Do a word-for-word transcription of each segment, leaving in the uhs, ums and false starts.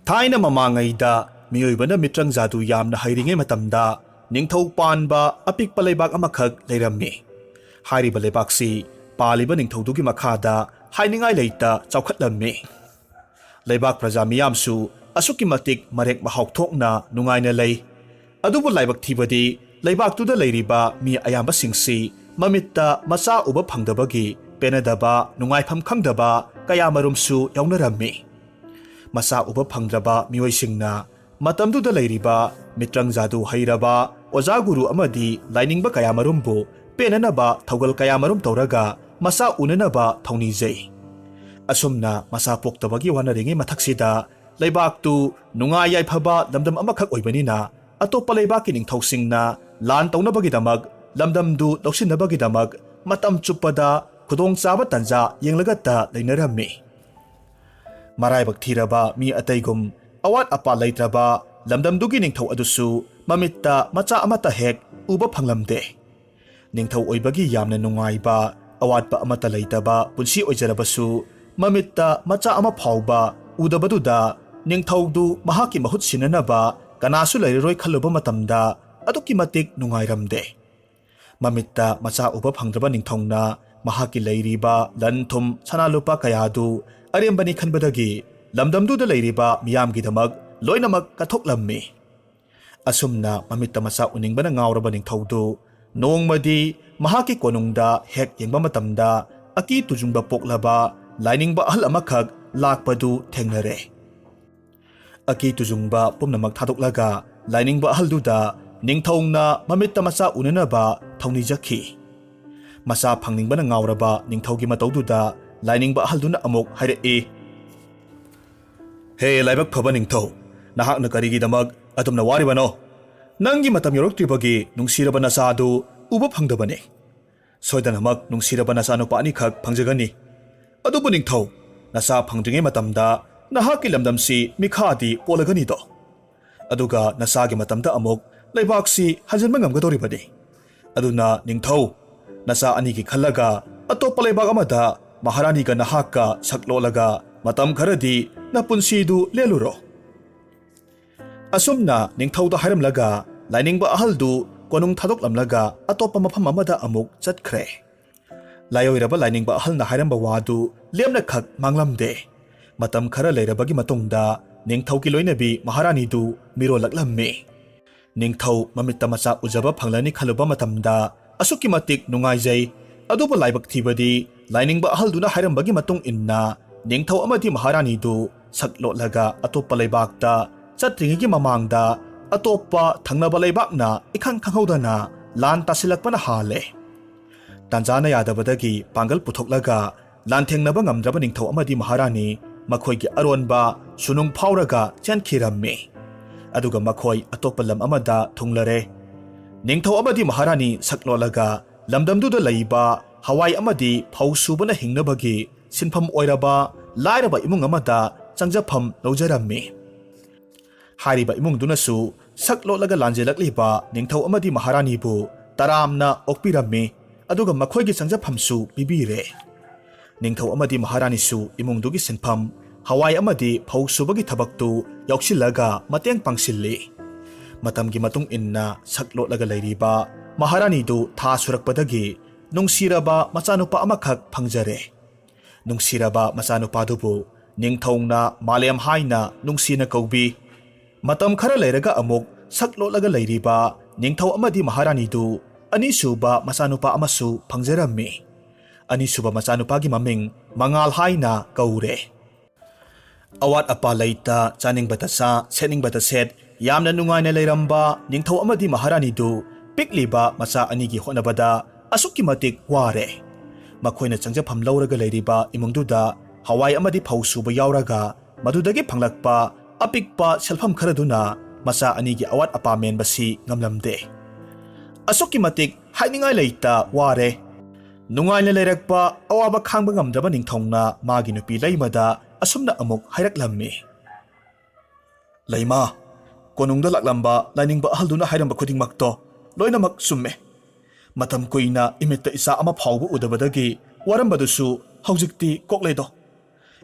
ꯊꯥꯏꯅ ꯃꯃꯥꯡꯉꯩꯗ ꯃꯤꯑꯣꯏꯕꯅ ꯃꯤꯇ꯭ꯔꯪ ꯖꯥꯗꯨ ꯌꯥꯝꯅ ꯍꯩꯔꯤꯉꯩ ꯃꯇꯝꯗ ꯅꯤꯡꯊꯧ ꯄꯥꯟꯕ ꯑꯄꯤꯛꯄ ꯂꯩꯕꯥꯛ ꯑꯃꯈꯛ ꯂꯩꯔꯝꯃꯤ꯫ ꯍꯥꯏꯔꯤꯕ ꯂꯩꯕꯥꯛꯁꯤ ꯄꯥꯜꯂꯤꯕ ꯅꯤꯡꯊꯧꯗꯨꯒꯤ ꯃꯈꯥꯗ ꯍꯥꯏꯅꯤꯡꯉꯥꯏ ꯂꯩꯇ ꯆꯥꯎꯈꯠꯂꯝꯃꯤ꯫ ꯂꯩꯕꯥꯛ ꯄ꯭ꯔꯖꯥ ꯃꯤꯌꯥꯝꯁꯨ ꯑꯁꯨꯛꯀꯤ ꯃꯇꯤꯛ ꯃꯔꯦꯛ ꯃꯍꯥꯎ ꯊꯣꯛꯅ ꯅꯨꯡꯉꯥꯏꯅ ꯂꯩ꯫ ꯑꯗꯨꯕꯨ ꯂꯥꯏꯕꯛ ꯊꯤꯕꯗꯤ, ꯂꯩꯕꯥꯛꯇꯨꯗ ꯂꯩꯔꯤꯕ ꯃꯤ ꯑꯌꯥꯝꯕꯁꯤꯡꯁꯤ ꯃꯃꯤꯠꯇ ꯃꯆꯥ ꯎꯕ ꯐꯪꯗꯕꯒꯤ ꯄꯦꯟꯅꯗꯕ, ꯅꯨꯡꯉꯥꯏꯐꯝ ꯈꯪꯗꯕ ꯀꯌꯥ ꯃꯔꯨꯝꯁꯨ ꯌꯥꯎꯅꯔꯝꯃꯤ꯫ ꯃꯆꯥ ꯎꯕ ꯐꯪꯗ꯭ꯔꯕ ꯃꯤꯑꯣꯏꯁꯤꯡꯅ ꯃꯇꯝꯗꯨꯗ ꯂꯩꯔꯤꯕ ꯃꯤꯇ꯭ꯔꯪ ꯖꯥꯗꯨ ꯍꯩꯔꯕ ꯑꯣꯖꯥ ꯒꯨꯔꯨ ꯑꯃꯗꯤ ꯂꯥꯏꯅꯤꯡꯕ ꯀꯌꯥ ꯃꯔꯨꯝꯕꯨ ꯄꯦꯟꯅꯅꯕ ꯊꯧꯒꯜ ꯀꯌꯥ ꯃꯔꯨꯝ ꯇꯧꯔꯒ ꯃꯆꯥ ꯎꯅꯅꯕ ꯊꯧꯅꯤꯖꯩ꯫ ꯑꯁꯨꯝꯅ ꯃꯆꯥ ꯄꯣꯛꯇꯕꯒꯤ ꯋꯥꯅꯔꯤꯉꯩ ꯃꯊꯛꯁꯤꯗ, ꯂꯩꯕꯥꯛꯇꯨ ꯅꯨꯡꯉꯥꯏ ꯌꯥꯏꯐꯕ ꯂꯝꯗꯝ ꯑꯃꯈꯛ ꯑꯣꯏꯕꯅꯤꯅ, ꯑꯇꯣꯞꯄ ꯂꯩꯕꯥꯛꯀꯤ ꯅꯤꯡꯊꯧꯁꯤꯡꯅ ꯂꯥꯟ ꯇꯧꯅꯕꯒꯤꯗꯃꯛ, ꯂꯝꯗꯝꯗꯨ ꯂꯧꯁꯤꯟꯅꯕꯒꯤꯗꯃꯛ ꯃꯇꯝ ꯆꯨꯞꯄꯗ ꯈꯨꯗꯣꯡꯆꯥꯕ ꯇꯟꯖꯥ ꯌꯦꯡꯂꯒꯇ ꯂꯩꯅꯔꯝꯃꯤ꯫ ꯃꯔꯥꯏꯕꯛ ꯊꯤꯔꯕ ꯃꯤ ꯑꯇꯩꯒꯨꯝ ꯑꯋꯥꯠ ꯑꯄꯥ ꯂꯩꯇ꯭ꯔꯕ ꯂꯝꯗꯝꯗꯨꯒꯤ ꯅꯤꯡꯊꯧ ꯑꯗꯨꯁꯨ ꯃꯃꯤꯠꯇ ꯃꯆꯥ ꯑꯃꯠꯇ ꯍꯦꯛ ꯎꯕ ꯐꯪꯂꯝꯗꯦ꯫ ꯅꯤꯡꯊꯧ ꯑꯣꯏꯕꯒꯤ ꯌꯥꯝꯅ ꯅꯨꯡꯉꯥꯏꯕ, ꯑꯋꯥꯠꯄ ꯑꯃꯠꯇ ꯂꯩꯇꯕ ꯄꯨꯟꯁꯤ ꯑꯣꯏꯖꯔꯕꯁꯨ, ꯃꯃꯤꯠꯇ ꯃꯆꯥ ꯑꯃ ꯐꯥꯎꯕ ꯎꯗꯕꯗꯨꯗ ꯅꯤꯡꯊꯧꯗꯨ ꯃꯍꯥꯛꯀꯤ ꯃꯍꯨꯠ ꯁꯤꯟꯅꯅꯕ ꯀꯅꯥꯁꯨ ꯂꯩꯔꯔꯣꯏ ꯈꯜꯂꯨꯕ ꯃꯇꯝꯗ ꯑꯗꯨꯛꯀꯤ ꯃꯇꯤꯛ ꯅꯨꯡꯉꯥꯏꯔꯝꯗꯦ꯫ ꯃꯃꯤꯠꯇ ꯃꯆꯥ ꯎꯕ ꯐꯪꯗ꯭ꯔꯕ ꯅꯤꯡꯊꯧꯅ ꯃꯍꯥꯛꯀꯤ ꯂꯩꯔꯤꯕ ꯂꯟ ꯊꯨꯝ, ꯁꯅꯥ ꯂꯨꯄꯥ ꯀꯌꯥꯗꯨ ꯑꯔꯦꯝꯕꯅꯤ ꯈꯟꯕꯗꯒꯤ ꯂꯝꯗꯝꯗꯨꯗ ꯂꯩꯔꯤꯕ ꯃꯤꯌꯥꯝꯒꯤꯗꯃꯛ ꯂꯣꯏꯅꯃꯛ ꯀꯠꯊꯣꯛꯂꯝꯃꯤ꯫ ꯑꯁꯨꯝꯅ ꯃꯃꯤꯠꯇ ꯃꯆꯥ ꯎꯅꯤꯡꯕꯅ ꯉꯥꯎꯔꯕ ꯅꯤꯡꯊꯧꯗꯨ ꯅꯣꯡꯃꯗꯤ ꯃꯍꯥꯛꯀꯤ ꯀꯣꯅꯨꯡꯗ ꯍꯦꯛ ꯌꯦꯡꯕ ꯃꯇꯝꯗ ꯑꯀꯤ ꯇꯨꯖꯨꯡꯕ ꯄꯣꯛꯂꯕ ꯂꯥꯏꯅꯤꯡꯕ ꯑꯍꯜ ꯑꯃꯈꯛ ꯂꯥꯛꯄꯗꯨ ꯊꯦꯡꯅꯔꯦ꯫ ꯑꯀꯤ ꯇꯨꯖꯨꯡꯕ ꯄꯨꯝꯅꯃꯛ ꯊꯥꯗꯣꯛꯂꯒ ꯂꯥꯏꯅꯤꯡꯕ ꯑꯍꯜꯗꯨꯗ ꯅꯤꯡꯊꯧꯅ ꯃꯃꯤꯠꯇ ꯃꯆꯥ ꯎꯅꯅꯕ ꯊꯧꯅꯤꯖꯈꯤ꯫ ꯃꯆꯥ ꯐꯪꯅꯤꯡꯕꯅ ꯉꯥꯎꯔꯕ ꯅꯤꯡꯊꯧꯒꯤ ꯃꯇꯧꯗꯨꯗ ꯂꯥꯏꯅꯤꯡꯕ ꯑꯍꯜꯗꯨꯅ ꯑꯃꯨꯛ ꯍꯥꯏꯔꯛꯏ, "ꯍꯦ ꯂꯥꯏꯕꯛ ꯐꯕ ꯅꯤꯡꯊꯧ, ꯅꯍꯥꯛꯅ ꯀꯔꯤꯒꯤꯗꯃꯛ ꯑꯗꯨꯝꯅ ꯋꯥꯔꯤꯕꯅꯣ? ꯅꯪꯒꯤ ꯃꯇꯝ ꯌꯧꯔꯛꯇ꯭ꯔꯤꯕꯒꯤ ꯅꯨꯡꯁꯤꯔꯕ ꯅꯆꯥꯗꯨ ꯎꯕ ꯐꯪꯗꯕꯅꯤ꯫ ꯁꯣꯏꯗꯅꯃꯛ ꯅꯨꯡꯁꯤꯔꯕ ꯅꯆꯥꯅꯨꯄꯥ ꯑꯅꯤꯈꯛ ꯐꯪꯖꯒꯅꯤ꯫ ꯑꯗꯨꯕꯨ ꯅꯤꯡꯊꯧ, ꯅꯆꯥ ꯐꯪꯗ꯭ꯔꯤꯉꯩ ꯃꯇꯝꯗ ꯅꯍꯥꯛꯀꯤ ꯂꯝꯗꯝꯁꯤ ꯃꯤꯈꯥꯗꯤ ꯄꯣꯜꯂꯒꯅꯤꯗꯣ꯫ ꯑꯗꯨꯒ ꯅꯆꯥꯒꯤ ꯃꯇꯝꯗ ꯑꯃꯨꯛ ꯂꯩꯕꯥꯛꯁꯤ ꯍꯟꯖꯤꯟꯕ ꯉꯝꯒꯗꯧꯔꯤꯕꯅꯤ꯫ ꯑꯗꯨꯅ ꯅꯤꯡꯊꯧ, ꯅꯆꯥ ꯑꯅꯤꯒꯤ ꯈꯜꯂꯒ ꯑꯇꯣꯞꯄ ꯂꯩꯕꯥꯛ ꯑꯃꯗ ꯃꯍꯥꯔꯥꯅꯤꯒ ꯅꯍꯥꯛꯀ ꯁꯛ ꯂꯣꯠꯂꯒ ꯃꯇꯝ ꯈꯔꯗꯤ ꯅꯄꯨꯟꯁꯤꯗꯨ ꯂꯦꯜꯂꯨꯔꯣ꯫ ꯑꯁꯨꯝꯅ ꯅꯤꯡꯊꯧꯗ ꯍꯥꯏꯔꯝꯂꯒ ꯂꯥꯏꯅꯤꯡꯕ ꯑꯍꯜꯗꯨ ꯀꯣꯅꯨꯡ ꯊꯥꯗꯣꯛꯂꯝꯂꯒ ꯑꯇꯣꯞꯄ ꯃꯐꯝ ꯑꯃꯗ ꯑꯃꯨꯛ ꯆꯠꯈ꯭ꯔꯦ꯫ ꯂꯥꯏꯑꯣꯏꯔꯕ ꯂꯥꯏꯅꯤꯡꯕ ꯑꯍꯜꯅ ꯍꯥꯏꯔꯝꯕ ꯋꯥꯗꯨ ꯂꯦꯝꯅꯈꯛ ꯃꯥꯡꯂꯝꯗꯦ꯫ ꯃꯇꯝ ꯈꯔ ꯂꯩꯔꯕꯒꯤ ꯃꯇꯨꯡꯗ ꯅꯤꯡꯊꯧꯒꯤ ꯂꯣꯏꯅꯕꯤ ꯃꯍꯥꯔꯥꯅꯤꯗꯨ ꯃꯤꯔꯣꯜꯂꯛꯂꯝꯃꯤ꯫ ꯅꯤꯡꯊꯧ ꯃꯃꯤꯠꯇ ꯃꯆꯥ ꯎꯖꯕ ꯐꯪꯂꯅꯤ ꯈꯜꯂꯨꯕ ꯃꯇꯝꯗ ꯑꯁꯨꯛꯀꯤ ꯃꯇꯤꯛ ꯅꯨꯡꯉꯥꯏꯖꯩ꯫ ꯑꯗꯨꯕꯨ ꯂꯥꯏꯕꯛ ꯊꯤꯕꯗꯤ ꯂꯥꯏꯅꯤꯡꯕ ꯑꯍꯜꯗꯨꯅ ꯍꯥꯏꯔꯝꯕꯒꯤ ꯃꯇꯨꯡ ꯏꯟꯅ ꯅꯤꯡꯊꯧ ꯑꯃꯗꯤ ꯃꯍꯥꯔꯥꯅꯤꯗꯨ ꯁꯛ ꯂꯣꯠꯂꯒ ꯑꯇꯣꯞꯄ ꯂꯩꯕꯥꯛꯇ ꯆꯠꯇ꯭ꯔꯤꯉꯩꯒꯤ ꯃꯃꯥꯡꯗ ꯑꯇꯣꯞꯄ ꯊꯪꯅꯕ ꯂꯩꯕꯥꯛꯅ ꯏꯈꯪ ꯈꯪꯍꯧꯗꯅ ꯂꯥꯟ ꯇꯥꯁꯤꯜꯂꯛꯄꯅ ꯍꯥꯜꯂꯦ꯫ ꯇꯥꯟꯖꯥꯅ ꯌꯥꯗꯕꯗꯒꯤ ꯄꯥꯡꯒꯜ ꯄꯨꯊꯣꯛꯂꯒ ꯂꯥꯟꯊꯦꯡꯅꯕ ꯉꯝꯗ꯭ꯔꯕ ꯅꯤꯡꯊꯧ ꯑꯃꯗꯤ ꯃꯍꯥꯔꯥꯅꯤ ꯃꯈꯣꯏꯒꯤ ꯑꯔꯣꯟꯕ ꯁꯨꯅꯨꯡ ꯐꯥꯎꯔꯒ ꯆꯦꯟꯈꯤꯔꯝꯃꯤ꯫ ꯑꯗꯨꯒ ꯃꯈꯣꯏ ꯑꯇꯣꯞꯄ ꯂꯝ ꯑꯃꯗ ꯊꯨꯡꯂꯔꯦ꯫ ꯅꯤꯡꯊꯧ ꯑꯃꯗꯤ ꯃꯍꯥꯔꯥꯅꯤ ꯁꯛ ꯂꯣꯜꯂꯒ ꯂꯝꯗꯝꯗꯨꯗ ꯂꯩꯕ ꯍꯋꯥꯏ ꯑꯃꯗꯤ ꯐꯧ ꯁꯨꯕꯅ ꯍꯤꯡꯅꯕꯒꯤ ꯁꯤꯟꯐꯝ ꯑꯣꯏꯔꯕ ꯂꯥꯏꯔꯕ ꯏꯃꯨꯡ ꯑꯃꯗ ꯆꯪꯖꯐꯝ ꯂꯧꯖꯔꯝꯃꯤ꯫ ꯍꯥꯏꯔꯤꯕ ꯏꯃꯨꯡꯗꯨꯅꯁꯨ ꯁꯛ ꯂꯣꯠꯂꯒ ꯂꯥꯟꯖꯦꯜꯂꯛꯂꯤꯕ ꯅꯤꯡꯊꯧ ꯑꯃꯗꯤ ꯃꯍꯥꯔꯥꯅꯤꯕꯨ ꯇꯔꯥꯝꯅ ꯑꯣꯛꯄꯤꯔꯝꯃꯤ, ꯑꯗꯨꯒ ꯃꯈꯣꯏꯒꯤ ꯆꯪꯖꯐꯝꯁꯨ ꯄꯤꯕꯤꯔꯦ꯫ ꯅꯤꯡꯊꯧ ꯑꯃꯗꯤ ꯃꯍꯥꯔꯥꯅꯤꯁꯨ ꯏꯃꯨꯡꯗꯨꯒꯤ ꯁꯤꯟꯐꯝ, ꯍꯋꯥꯏ ꯑꯃꯗꯤ ꯐꯧ ꯁꯨꯕꯒꯤ ꯊꯕꯛꯇꯨ ꯌꯥꯎꯁꯤꯜꯂꯒ ꯃꯇꯦꯡ ꯄꯥꯡꯁꯤꯜꯂꯤ꯫ ꯃꯇꯝꯒꯤ ꯃꯇꯨꯡ ꯏꯟꯅ ꯁꯛ ꯂꯣꯠꯂꯒ ꯂꯩꯔꯤꯕ ꯃꯍꯥꯔꯥꯅꯤꯗꯨ ꯊꯥ ꯁꯨꯔꯛꯄꯗꯒꯤ ꯅꯨꯡꯁꯤꯔꯕ ꯃꯆꯥꯅꯨꯄꯥ ꯑꯃꯈꯛ ꯐꯪꯖꯔꯦ꯫ ꯅꯨꯡꯁꯤꯔꯕ ꯃꯆꯥꯅꯨꯄꯥꯗꯨꯕꯨ ꯅꯤꯡꯊꯧꯅ ꯃꯥꯂꯦꯝ ꯍꯥꯏꯅ ꯅꯨꯡꯁꯤꯅ ꯀꯧꯕꯤ꯫ ꯃꯇꯝ ꯈꯔ ꯂꯩꯔꯒ ꯑꯃꯨꯛ ꯁꯛ ꯂꯣꯠꯂꯒ ꯂꯩꯔꯤꯕ ꯅꯤꯡꯊꯧ ꯑꯃꯗꯤ ꯃꯍꯥꯔꯥꯅꯤꯗꯨ ꯑꯅꯤꯁꯨꯕ ꯃꯆꯥꯅꯨꯄꯥ ꯑꯃꯁꯨ ꯐꯪꯖꯔꯝꯃꯤ꯫ ꯑꯅꯤꯁꯨꯕ ꯃꯆꯥꯅꯨꯄꯥꯒꯤ ꯃꯃꯤꯡ ꯃꯉꯥꯜ ꯍꯥꯏꯅ ꯀꯧꯔꯦ꯫ ꯑꯋꯥꯠ ꯑꯄꯥ ꯂꯩꯇ, ꯆꯥꯅꯤꯡꯕꯇ ꯆꯥ, ꯁꯦꯠꯅꯤꯡꯕꯇ ꯁꯦꯠ, ꯌꯥꯝꯅ ꯅꯨꯡꯉꯥꯏꯅ ꯂꯩꯔꯝꯕ ꯅꯤꯡꯊꯧ ꯑꯃꯗꯤ ꯃꯍꯥꯔꯥꯅꯤꯗꯨ ꯄꯤꯛꯂꯤꯕ ꯃꯆꯥ ꯑꯅꯤꯒꯤ ꯍꯣꯠꯅꯕꯗ ꯑꯁꯨꯛꯀꯤ ꯃꯇꯤꯛ ꯋꯥꯔꯦ꯫ ꯃꯈꯣꯏꯅ ꯆꯪꯖꯐꯝ ꯂꯧꯔꯒ ꯂꯩꯔꯤꯕ ꯏꯃꯨꯡꯗꯨꯗ ꯍꯋꯥꯏ ꯑꯃꯗꯤ ꯐꯧ ꯁꯨꯕ ꯌꯥꯎꯔꯒ ꯃꯗꯨꯗꯒꯤ ꯐꯪꯂꯛꯄ ꯑꯄꯤꯛꯄ ꯁꯦꯜꯐꯝ ꯈꯔꯗꯨꯅ ꯃꯆꯥ ꯑꯅꯤꯒꯤ ꯑꯋꯥꯠ ꯑꯄꯥ ꯃꯦꯟꯕꯁꯤ ꯉꯝꯂꯝꯗꯦ꯫ ꯑꯁꯨꯛꯀꯤ ꯃꯇꯤꯛ ꯍꯥꯏꯅꯤꯡꯉꯥꯏ ꯂꯩꯇ ꯋꯥꯔꯦ꯫ ꯅꯨꯡꯉꯥꯏꯅ ꯂꯩꯔꯛꯄ ꯑꯋꯥꯕ ꯈꯥꯡꯕ ꯉꯝꯗ꯭ꯔꯕ ꯅꯤꯡꯊꯧꯅ ꯃꯥꯒꯤ ꯅꯨꯄꯤ ꯂꯩꯃꯗ ꯑꯁꯨꯝꯅ ꯑꯃꯨꯛ ꯍꯥꯏꯔꯛꯂꯝꯃꯤ꯫ ꯂꯩꯃ, ꯀꯣꯅꯨꯡꯗ ꯂꯥꯛꯂꯝꯕ ꯂꯥꯏꯅꯤꯡꯕ ꯑꯍꯜꯗꯨꯅ ꯍꯥꯏꯔꯝꯕ ꯈꯨꯗꯤꯡꯃꯛꯇꯣ ꯂꯣꯏꯅꯃꯛ ꯆꯨꯝꯃꯦ꯫ ꯃꯇꯝ ꯀꯨꯏꯅ ꯏꯃꯤꯠꯇ ꯏꯆꯥ ꯑꯃ ꯐꯥꯎꯕ ꯎꯗꯕꯗꯒꯤ ꯋꯥꯔꯝꯕꯗꯨꯁꯨ ꯍꯧꯖꯤꯛꯇꯤ ꯀꯣꯛꯂꯦꯗꯣ꯫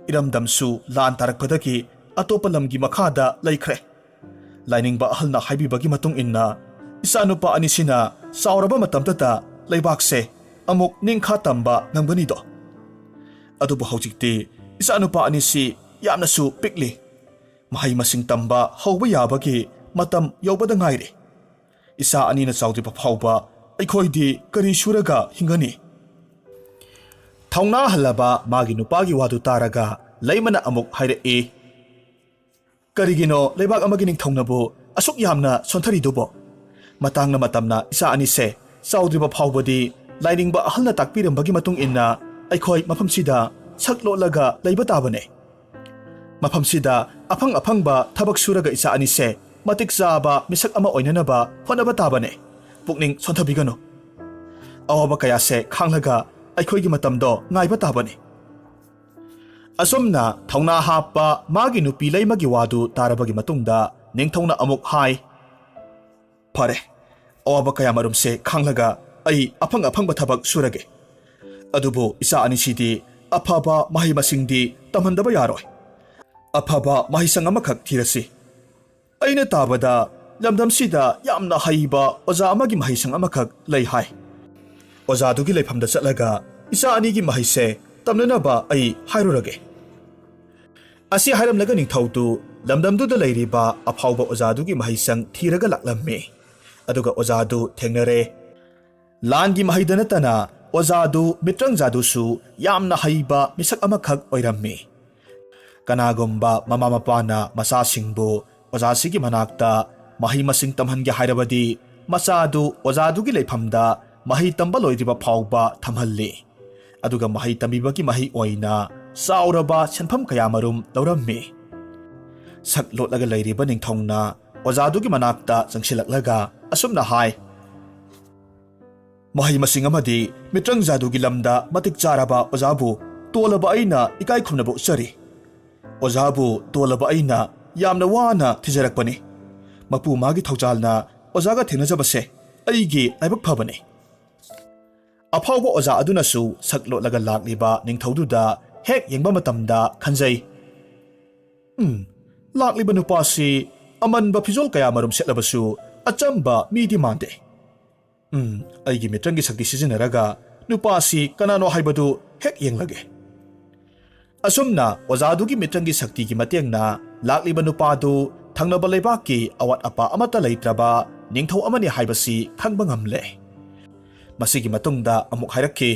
ꯏꯔꯝꯗꯝꯁꯨ ꯂꯥꯟ ꯇꯥꯔꯛꯄꯗꯒꯤ ꯑꯇꯣꯞꯄ ꯂꯝꯒꯤ ꯃꯈꯥꯗ ꯂꯩꯈ꯭ꯔꯦ꯫ ꯂꯥꯏꯅꯤꯡꯕ ꯑꯍꯜꯅ ꯍꯥꯏꯕꯤꯕꯒꯤ ꯃꯇꯨꯡ ꯏꯟꯅ ꯏꯆꯥꯅꯨꯄꯥ ꯑꯅꯤꯁꯤꯅ ꯆꯥꯎꯔꯕ ꯃꯇꯝꯗꯇ ꯂꯩꯕꯥꯛꯁꯦ ꯑꯃꯨꯛ ꯅꯤꯡꯈꯥ ꯇꯝꯕ ꯉꯝꯒꯅꯤꯗꯣ꯫ ꯑꯗꯨꯕꯨ ꯍꯧꯖꯤꯛꯇꯤ ꯏꯆꯥꯅꯨꯄꯥ ꯑꯅꯤꯁꯤ ꯌꯥꯝꯅꯁꯨ ꯄꯤꯛꯂꯤ꯫ ꯃꯍꯩ ꯃꯁꯤꯡ ꯇꯝꯕ ꯍꯧꯕ ꯌꯥꯕꯒꯤ ꯃꯇꯝ ꯌꯧꯕꯗ ꯉꯥꯏꯔꯤ꯫ ꯏꯆꯥ ꯑꯅꯤꯅ ꯆꯥꯎꯗ꯭ꯔꯤꯕ ꯐꯥꯎꯕ ꯑꯩꯈꯣꯏꯗꯤ ꯀꯔꯤ ꯁꯨꯔꯒ ꯍꯤꯡꯒꯅꯤ? ꯊꯧꯅꯥ ꯍꯜꯂꯕ ꯃꯥꯒꯤ ꯅꯨꯄꯥꯒꯤ ꯋꯥꯗꯨ ꯇꯥꯔꯒ ꯂꯩꯃꯅ ꯑꯃꯨꯛ ꯍꯥꯏꯔꯛꯏ, "ꯀꯔꯤꯒꯤꯅꯣ ꯂꯩꯕꯥꯛ ꯑꯃꯒꯤ ꯅꯤꯡꯊꯧꯅꯕꯨ ꯑꯁꯨꯛ ꯌꯥꯝꯅ ꯁꯣꯟꯊꯔꯤꯗꯨꯕꯣ? ꯃꯇꯥꯡꯅ ꯃꯇꯝꯅ ꯏꯆꯥ ꯑꯅꯤꯁꯦ ꯆꯥꯎꯗ꯭ꯔꯤꯕ ꯐꯥꯎꯕꯗꯤ ꯂꯥꯏꯅꯤꯡꯕ ꯑꯍꯜꯅ ꯇꯥꯛꯄꯤꯔꯝꯕꯒꯤ ꯃꯇꯨꯡ ꯏꯟꯅ ꯑꯩꯈꯣꯏ ꯃꯐꯝꯁꯤꯗ ꯁꯛ ꯂꯣꯠꯂꯒ ꯂꯩꯕ ꯇꯥꯕꯅꯦ꯫ ꯃꯐꯝꯁꯤꯗ ꯑꯐꯪ ꯑꯐꯪꯕ ꯊꯕꯛ ꯁꯨꯔꯒ ꯏꯆꯥ ꯑꯅꯤꯁꯦ ꯃꯇꯤꯛ ꯆꯥꯕ ꯃꯤꯁꯛ ꯑꯃ ꯑꯣꯏꯅꯅꯕ ꯍꯣꯠꯅꯕ ꯇꯥꯕꯅꯦ꯫ ꯄꯨꯛꯅꯤꯡ ꯁꯣꯟꯊꯕꯤꯒꯅꯨ꯫ ꯑꯋꯥꯕ ꯀꯌꯥꯁꯦ ꯈꯥꯡꯂꯒ ꯑꯩꯈꯣꯏꯒꯤ ꯃꯇꯝꯗꯣ ꯉꯥꯏꯕ ꯇꯥꯕꯅꯤ"꯫ ꯑꯁꯨꯝꯅ ꯊꯧꯅꯥ ꯍꯥꯞꯄ ꯃꯥꯒꯤ ꯅꯨꯄꯤ ꯂꯩꯃꯒꯤ ꯋꯥꯗꯨ ꯇꯥꯔꯕꯒꯤ ꯃꯇꯨꯡꯗ ꯅꯤꯡꯊꯧꯅ ꯑꯃꯨꯛ ꯍꯥꯏ, "ꯐꯔꯦ, ꯑꯋꯥꯕ ꯀꯌꯥꯃꯔꯨꯝꯁꯦ ꯈꯥꯡꯂꯒ ꯑꯩ ꯑꯐꯪ ꯑꯐꯪꯕ ꯊꯕꯛ ꯁꯨꯔꯒꯦ꯫ ꯑꯗꯨꯕꯨ ꯏꯆꯥ ꯑꯅꯤꯁꯤꯗꯤ ꯑꯐꯕ ꯃꯍꯩ ꯃꯁꯤꯡꯗꯤ ꯇꯝꯍꯟꯗꯕ ꯌꯥꯔꯣꯏ꯫ ꯑꯐꯕ ꯃꯍꯩꯁꯪ ꯑꯃꯈꯛ ꯊꯤꯔꯁꯤ꯫ ꯑꯩꯅ ꯇꯥꯕꯗ ꯂꯝꯗꯝꯁꯤꯗ ꯌꯥꯝꯅ ꯍꯩꯕ ꯑꯣꯖꯥ ꯑꯃꯒꯤ ꯃꯍꯩꯁꯪ ꯑꯃꯈꯛ ꯂꯩ ꯍꯥꯏ꯫ ꯑꯣꯖꯥꯗꯨꯒꯤ ꯂꯩꯐꯝꯗ ꯆꯠꯂꯒ ꯏꯆꯥ ꯑꯅꯤꯒꯤ ꯃꯍꯩꯁꯦ ꯇꯝꯅꯅꯕ ꯑꯩ ꯍꯥꯏꯔꯨꯔꯒꯦ"꯫ ꯑꯁꯤ ꯍꯥꯏꯔꯝꯂꯒ ꯅꯤꯡꯊꯧꯗꯨ ꯂꯝꯗꯝꯗꯨꯗ ꯂꯩꯔꯤꯕ ꯑꯐꯥꯎꯕ ꯑꯣꯖꯥꯗꯨꯒꯤ ꯃꯍꯩꯁꯪ ꯊꯤꯔꯒ ꯂꯥꯛꯂꯝꯃꯤ꯫ ꯑꯗꯨꯒ ꯑꯣꯖꯥꯗꯨ ꯊꯦꯡꯅꯔꯦ꯫ ꯂꯥꯟꯒꯤ ꯃꯍꯩꯗ ꯅꯠꯇꯅ ꯑꯣꯖꯥꯗꯨ ꯃꯤꯇ꯭ꯔꯪ ꯖꯥꯗꯨꯁꯨ ꯌꯥꯝꯅ ꯍꯩꯕ ꯃꯤꯁꯛ ꯑꯃꯈꯛ ꯑꯣꯏꯔꯝꯃꯤ꯫ ꯀꯅꯥꯒꯨꯝꯕ ꯃꯃꯥ ꯃꯄꯥꯅ ꯃꯆꯥꯁꯤꯡꯕꯨ ꯑꯣꯖꯥꯁꯤꯒꯤ ꯃꯅꯥꯛꯇ ꯃꯍꯩ ꯃꯁꯤꯡ ꯇꯝꯍꯟꯒꯦ ꯍꯥꯏꯔꯕꯗꯤ, ꯃꯆꯥꯗꯨ ꯑꯣꯖꯥꯗꯨꯒꯤ ꯂꯩꯐꯝꯗ ꯃꯍꯩ ꯇꯝꯕ ꯂꯣꯏꯗ꯭ꯔꯤꯕ ꯐꯥꯎꯕ ꯊꯝꯍꯜꯂꯤ꯫ ꯑꯗꯨꯒ ꯃꯍꯩ ꯇꯝꯕꯤꯕꯒꯤ ꯃꯍꯩ ꯑꯣꯏꯅ ꯆꯥꯎꯔꯕ ꯁꯦꯟꯐꯝ ꯀꯌꯥꯃꯔꯨꯝ ꯂꯧꯔꯝꯃꯤ꯫ ꯁꯛ ꯂꯣꯠꯂꯒ ꯂꯩꯔꯤꯕ ꯅꯤꯡꯊꯧꯅ ꯑꯣꯖꯥꯗꯨꯒꯤ ꯃꯅꯥꯛꯇ ꯆꯪꯁꯤꯜꯂꯛꯂꯒ ꯑꯁꯨꯝꯅ ꯍꯥꯏ, "ꯃꯍꯩ ꯃꯁꯤꯡ ꯑꯃꯗꯤ ꯃꯤꯇ꯭ꯔꯪ ꯖꯥꯗꯨꯒꯤ ꯂꯝꯗ ꯃꯇꯤꯛ ꯆꯥꯔꯕ ꯑꯣꯖꯥꯕꯨ ꯇꯣꯜꯂꯕ ꯑꯩꯅ ꯏꯀꯥꯏ ꯈꯨꯝꯅꯕ ꯎꯠꯆꯔꯤ꯫ ꯑꯣꯖꯥꯕꯨ ꯇꯣꯜꯂꯕ ꯑꯩꯅ ꯌꯥꯝꯅ ꯋꯥꯅ ꯊꯤꯖꯔꯛꯄꯅꯤ꯫ ꯃꯄꯨ ꯃꯥꯒꯤ ꯊꯧꯖꯥꯜꯅ ꯑꯣꯖꯥꯒ ꯊꯦꯡꯅꯖꯕꯁꯦ ꯑꯩꯒꯤ ꯂꯥꯏꯕꯛ ꯐꯕꯅꯤ"꯫ ꯑꯐꯥꯎꯕ ꯑꯣꯖꯥ ꯑꯗꯨꯅꯁꯨ ꯁꯛ ꯂꯣꯠꯂꯒ ꯂꯥꯛꯂꯤꯕ ꯅꯤꯡꯊꯧꯗꯨꯗ ꯍꯦꯛ ꯌꯦꯡꯕ ꯃꯇꯝꯗ ꯈꯟꯖꯩ, "ꯎꯝ, ꯂꯥꯛꯂꯤꯕ ꯅꯨꯄꯥꯁꯤ ꯑꯃꯟꯕ ꯐꯤꯖꯣꯜ ꯀꯌꯥ ꯃꯔꯨꯝ ꯁꯦꯠꯂꯕꯁꯨ ꯑꯆꯝꯕ ꯃꯤꯗꯤ ꯃꯥꯟꯗꯦ꯫ ꯎꯝ, ꯑꯩꯒꯤ ꯃꯤꯇ꯭ꯔꯪꯒꯤ ꯁꯛꯇꯤ ꯁꯤꯖꯤꯟꯅꯔꯒ ꯅꯨꯄꯥꯁꯤ ꯀꯅꯥꯅꯣ ꯍꯥꯏꯕꯗꯨ ꯍꯦꯛ ꯌꯦꯡꯂꯒꯦ꯫ ꯑꯁꯨꯝꯅ ꯑꯣꯖꯥꯗꯨꯒꯤ ꯃꯤꯇ꯭ꯔꯪꯒꯤ ꯁꯛꯇꯤꯒꯤ ꯃꯇꯦꯡꯅ ꯂꯥꯛꯂꯤꯕ ꯅꯨꯄꯥꯗꯨ ꯊꯪꯅꯕ ꯂꯩꯕꯥꯛꯀꯤ ꯑꯋꯥꯠ ꯑꯄꯥ ꯑꯃꯠꯇ ꯂꯩꯇ꯭ꯔꯕ ꯅꯤꯡꯊꯧ ꯑꯃꯅꯤ ꯍꯥꯏꯕꯁꯤ ꯈꯪꯕ ꯉꯝꯂꯦ꯫ ꯃꯁꯤꯒꯤ ꯃꯇꯨꯡꯗ ꯑꯃꯨꯛ ꯍꯥꯏꯔꯛꯈꯤ,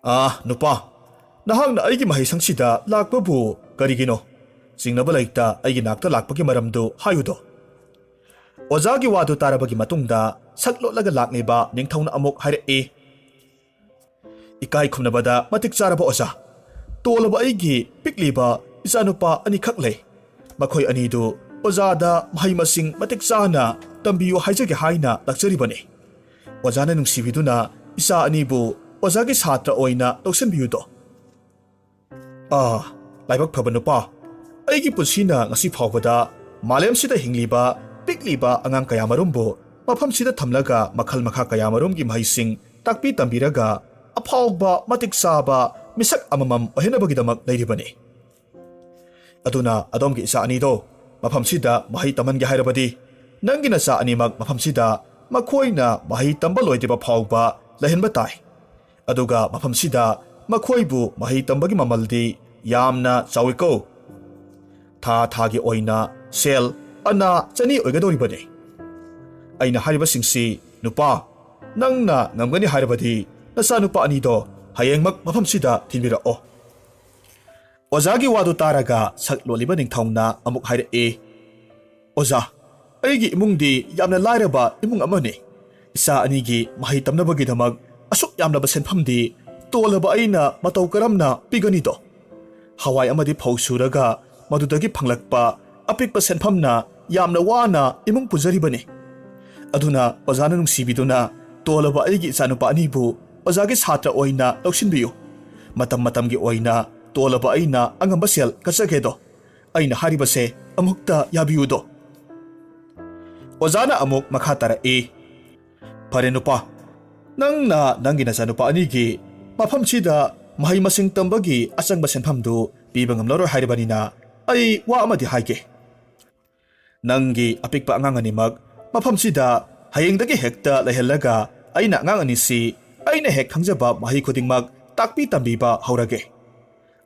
"ꯑꯥ, ꯅꯨꯄꯥ, ꯅꯍꯥꯛꯅ ꯑꯩꯒꯤ ꯃꯍꯩꯁꯪꯁꯤꯗ ꯂꯥꯛꯄꯕꯨ ꯀꯔꯤꯒꯤꯅꯣ? ꯆꯤꯡꯅꯕ ꯂꯩꯇ ꯑꯩꯒꯤ ꯅꯥꯛꯇ ꯂꯥꯛꯄꯒꯤ ꯃꯔꯝꯗꯨ ꯍꯥꯏꯌꯨꯗꯣ?" ꯑꯣꯖꯥꯒꯤ ꯋꯥꯗꯨ ꯇꯥꯔꯕꯒꯤ ꯃꯇꯨꯡꯗ ꯁꯛ ꯂꯣꯠꯂꯒ ꯂꯥꯛꯂꯤꯕ ꯅꯤꯡꯊꯧꯅ ꯑꯃꯨꯛ ꯍꯥꯏꯔꯛꯏ, "ꯏꯀꯥꯏ ꯈꯨꯝꯅꯕꯗ ꯃꯇꯤꯛ ꯆꯥꯔꯕ ꯑꯣꯖꯥ, ꯇꯣꯜꯂꯕ ꯑꯩꯒꯤ ꯄꯤꯛꯂꯤꯕ ꯏꯆꯥꯅꯨꯄꯥ ꯑꯅꯤꯈꯛ ꯂꯩ꯫ ꯃꯈꯣꯏ ꯑꯅꯤꯗꯨ ꯑꯣꯖꯥꯗ ꯃꯍꯩ ꯃꯁꯤꯡ ꯃꯇꯤꯛ ꯆꯥꯅ ꯇꯝꯕꯤꯌꯨ ꯍꯥꯏꯖꯒꯦ ꯍꯥꯏꯅ ꯂꯥꯛꯆꯔꯤꯕꯅꯤ꯫ ꯑꯣꯖꯥꯅ ꯅꯨꯡꯁꯤꯕꯤꯗꯨꯅ ꯏꯆꯥ ꯑꯅꯤꯕꯨ ꯑꯣꯖꯥꯒꯤ ꯁꯥꯇ꯭ꯔ ꯑꯣꯏꯅ ꯂꯧꯁꯤꯟꯕꯤꯌꯨꯗꯣ?" ꯑꯥ, ꯂꯥꯏꯕꯛ ꯐꯕ ꯅꯨꯄꯥ, ꯑꯩꯒꯤ ꯄꯨꯟꯁꯤꯅ ꯉꯁꯤ ꯐꯥꯎꯕꯗ ꯃꯥꯂꯦꯝꯁꯤꯗ ꯍꯤꯡꯂꯤꯕ ꯄꯤꯛꯂꯤꯕ ꯑꯉꯥꯡ ꯀꯌꯥ ꯃꯔꯨꯝꯕꯨ ꯃꯐꯝꯁꯤꯗ ꯊꯝꯂꯒ ꯃꯈꯜ ꯃꯈꯥ ꯀꯌꯥ ꯃꯔꯨꯝꯒꯤ ꯃꯍꯩꯁꯤꯡ ꯇꯥꯛꯄꯤ ꯇꯝꯕꯤꯔꯒ ꯑꯐꯥꯎꯕ ꯃꯇꯤꯛ ꯆꯥꯕ ꯃꯤꯁꯛ ꯑꯃꯃꯝ ꯑꯣꯏꯍꯟꯅꯕꯒꯤꯗꯃꯛ ꯂꯩꯔꯤꯕꯅꯤ꯫ ꯑꯗꯨꯅ ꯑꯗꯣꯝꯒꯤ ꯏꯆꯥ ꯑꯅꯤꯗꯣ ꯃꯐꯝꯁꯤꯗ ꯃꯍꯩ ꯇꯝꯍꯟꯒꯦ ꯍꯥꯏꯔꯕꯗꯤ ꯅꯪꯒꯤ ꯅꯆꯥ ꯑꯅꯤꯃꯛ ꯃꯐꯝꯁꯤꯗ ꯃꯈꯣꯏꯅ ꯃꯍꯩ ꯇꯝꯕ ꯂꯣꯏꯗ꯭ꯔꯤꯕ ꯐꯥꯎꯕ ꯂꯩꯍꯟꯕ ꯇꯥꯏ꯫ ꯑꯗꯨꯒ ꯃꯐꯝꯁꯤꯗ ꯃꯈꯣꯏꯕꯨ ꯃꯍꯩ ꯇꯝꯕꯒꯤ ꯃꯃꯜꯗꯤ ꯌꯥꯝꯅ ꯆꯥꯎꯏꯀꯣ꯫ ꯊꯥ ꯊꯥꯒꯤ ꯑꯣꯏꯅ ꯁꯦꯜ ꯑꯅꯥ ꯆꯅꯤ ꯑꯣꯏꯒꯗꯧꯔꯤꯕꯅꯤ꯫ ꯑꯩꯅ ꯍꯥꯏꯔꯤꯕꯁꯤꯡꯁꯤ ꯅꯨꯄꯥ, ꯅꯪꯅ ꯉꯝꯒꯅꯤ ꯍꯥꯏꯔꯕꯗꯤ ꯅꯆꯥꯅꯨꯄꯥ ꯑꯅꯤꯗꯣ ꯍꯌꯦꯡꯃꯛ ꯃꯐꯝꯁꯤꯗ ꯊꯤꯟꯕꯤꯔꯛꯑꯣ꯫ ꯑꯣꯖꯥꯒꯤ ꯋꯥꯗꯨ ꯇꯥꯔꯒ ꯁꯛ ꯂꯣꯜꯂꯤꯕ ꯅꯤꯡꯊꯧꯅ ꯑꯃꯨꯛ ꯍꯥꯏꯔꯛꯏ, "ꯑꯣꯖꯥ, ꯑꯩꯒꯤ ꯏꯃꯨꯡꯗꯤ ꯌꯥꯝꯅ ꯂꯥꯏꯔꯕ ꯏꯃꯨꯡ ꯑꯃꯅꯤ꯫ ꯏꯆꯥ ꯑꯅꯤꯒꯤ ꯃꯍꯩ ꯇꯝꯅꯕꯒꯤꯗꯃꯛ ꯑꯁꯨꯛ ꯌꯥꯝꯂꯕ ꯁꯦꯟꯐꯝꯗꯤ ꯇꯣꯜꯂꯕ ꯑꯩꯅ ꯃꯇꯧ ꯀꯔꯝꯅ ꯄꯤꯒꯅꯤꯗꯣ? ꯍꯋꯥꯏ ꯑꯃꯗꯤ ꯐꯧ ꯁꯨꯔꯒ ꯃꯗꯨꯗꯒꯤ ꯐꯪꯂꯛꯄ ꯑꯄꯤꯛꯄ ꯁꯦꯟꯐꯝꯅ ꯌꯥꯝꯅ ꯋꯥꯅ ꯏꯃꯨꯡ ꯄꯨꯖꯔꯤꯕꯅꯤ꯫ ꯑꯗꯨꯅ ꯑꯣꯖꯥꯅ ꯅꯨꯡꯁꯤꯕꯤꯗꯨꯅ ꯇꯣꯜꯂꯕ ꯑꯩꯒꯤ ꯏꯆꯥꯅꯨꯄꯥ ꯑꯅꯤꯕꯨ ꯑꯣꯖꯥꯒꯤ ꯁꯥꯇ꯭ꯔ ꯑꯣꯏꯅ ꯂꯧꯁꯤꯟꯕꯤꯌꯨ꯫ ꯃꯇꯝ ꯃꯇꯝꯒꯤ ꯑꯣꯏꯅ ꯇꯣꯜꯂꯕ ꯑꯩꯅ ꯑꯉꯝꯕ ꯁꯦꯜ ꯀꯠꯆꯒꯦꯗꯣ꯫ ꯑꯩꯅ ꯍꯥꯏꯔꯤꯕꯁꯦ ꯑꯃꯨꯛꯇ ꯌꯥꯕꯤꯌꯨꯗꯣ꯫" ꯑꯣꯖꯥꯅ ꯑꯃꯨꯛ ꯃꯈꯥ ꯇꯥꯔꯛꯏ, "ꯐꯔꯦ ꯅꯨꯄꯥ, ꯅꯪꯅ ꯅꯪꯒꯤ ꯅꯆꯥꯅꯨꯄꯥ ꯑꯅꯤꯒꯤ ꯃꯐꯝꯁꯤꯗ ꯃꯍꯩ ꯃꯁꯤꯡ ꯇꯝꯕꯒꯤ ꯑꯆꯪꯕ ꯁꯦꯟꯐꯝꯗꯨ ꯄꯤꯕ ꯉꯝꯂꯔꯣꯏ ꯍꯥꯏꯔꯕꯅꯤꯅ ꯑꯩ ꯋꯥ ꯑꯃꯗꯤ ꯍꯥꯏꯒꯦ꯫ "ꯅꯪꯒꯤ ꯑꯄꯤꯛꯄ ꯑꯉꯥꯡ ꯑꯅꯤꯃꯛ ꯃꯐꯝꯁꯤꯗ ꯍꯌꯦꯡꯗꯒꯤ ꯍꯦꯛꯇ ꯂꯩꯍꯜꯂꯒ, ꯑꯩꯅ ꯑꯉꯥꯡ ꯑꯅꯤꯁꯤ ꯑꯩꯅ ꯍꯦꯛ ꯈꯪꯖꯕ ꯃꯍꯩ ꯈꯨꯗꯤꯡꯃꯛ ꯇꯥꯛꯄꯤ ꯇꯝꯕꯤꯕ ꯍꯧꯔꯒꯦ꯫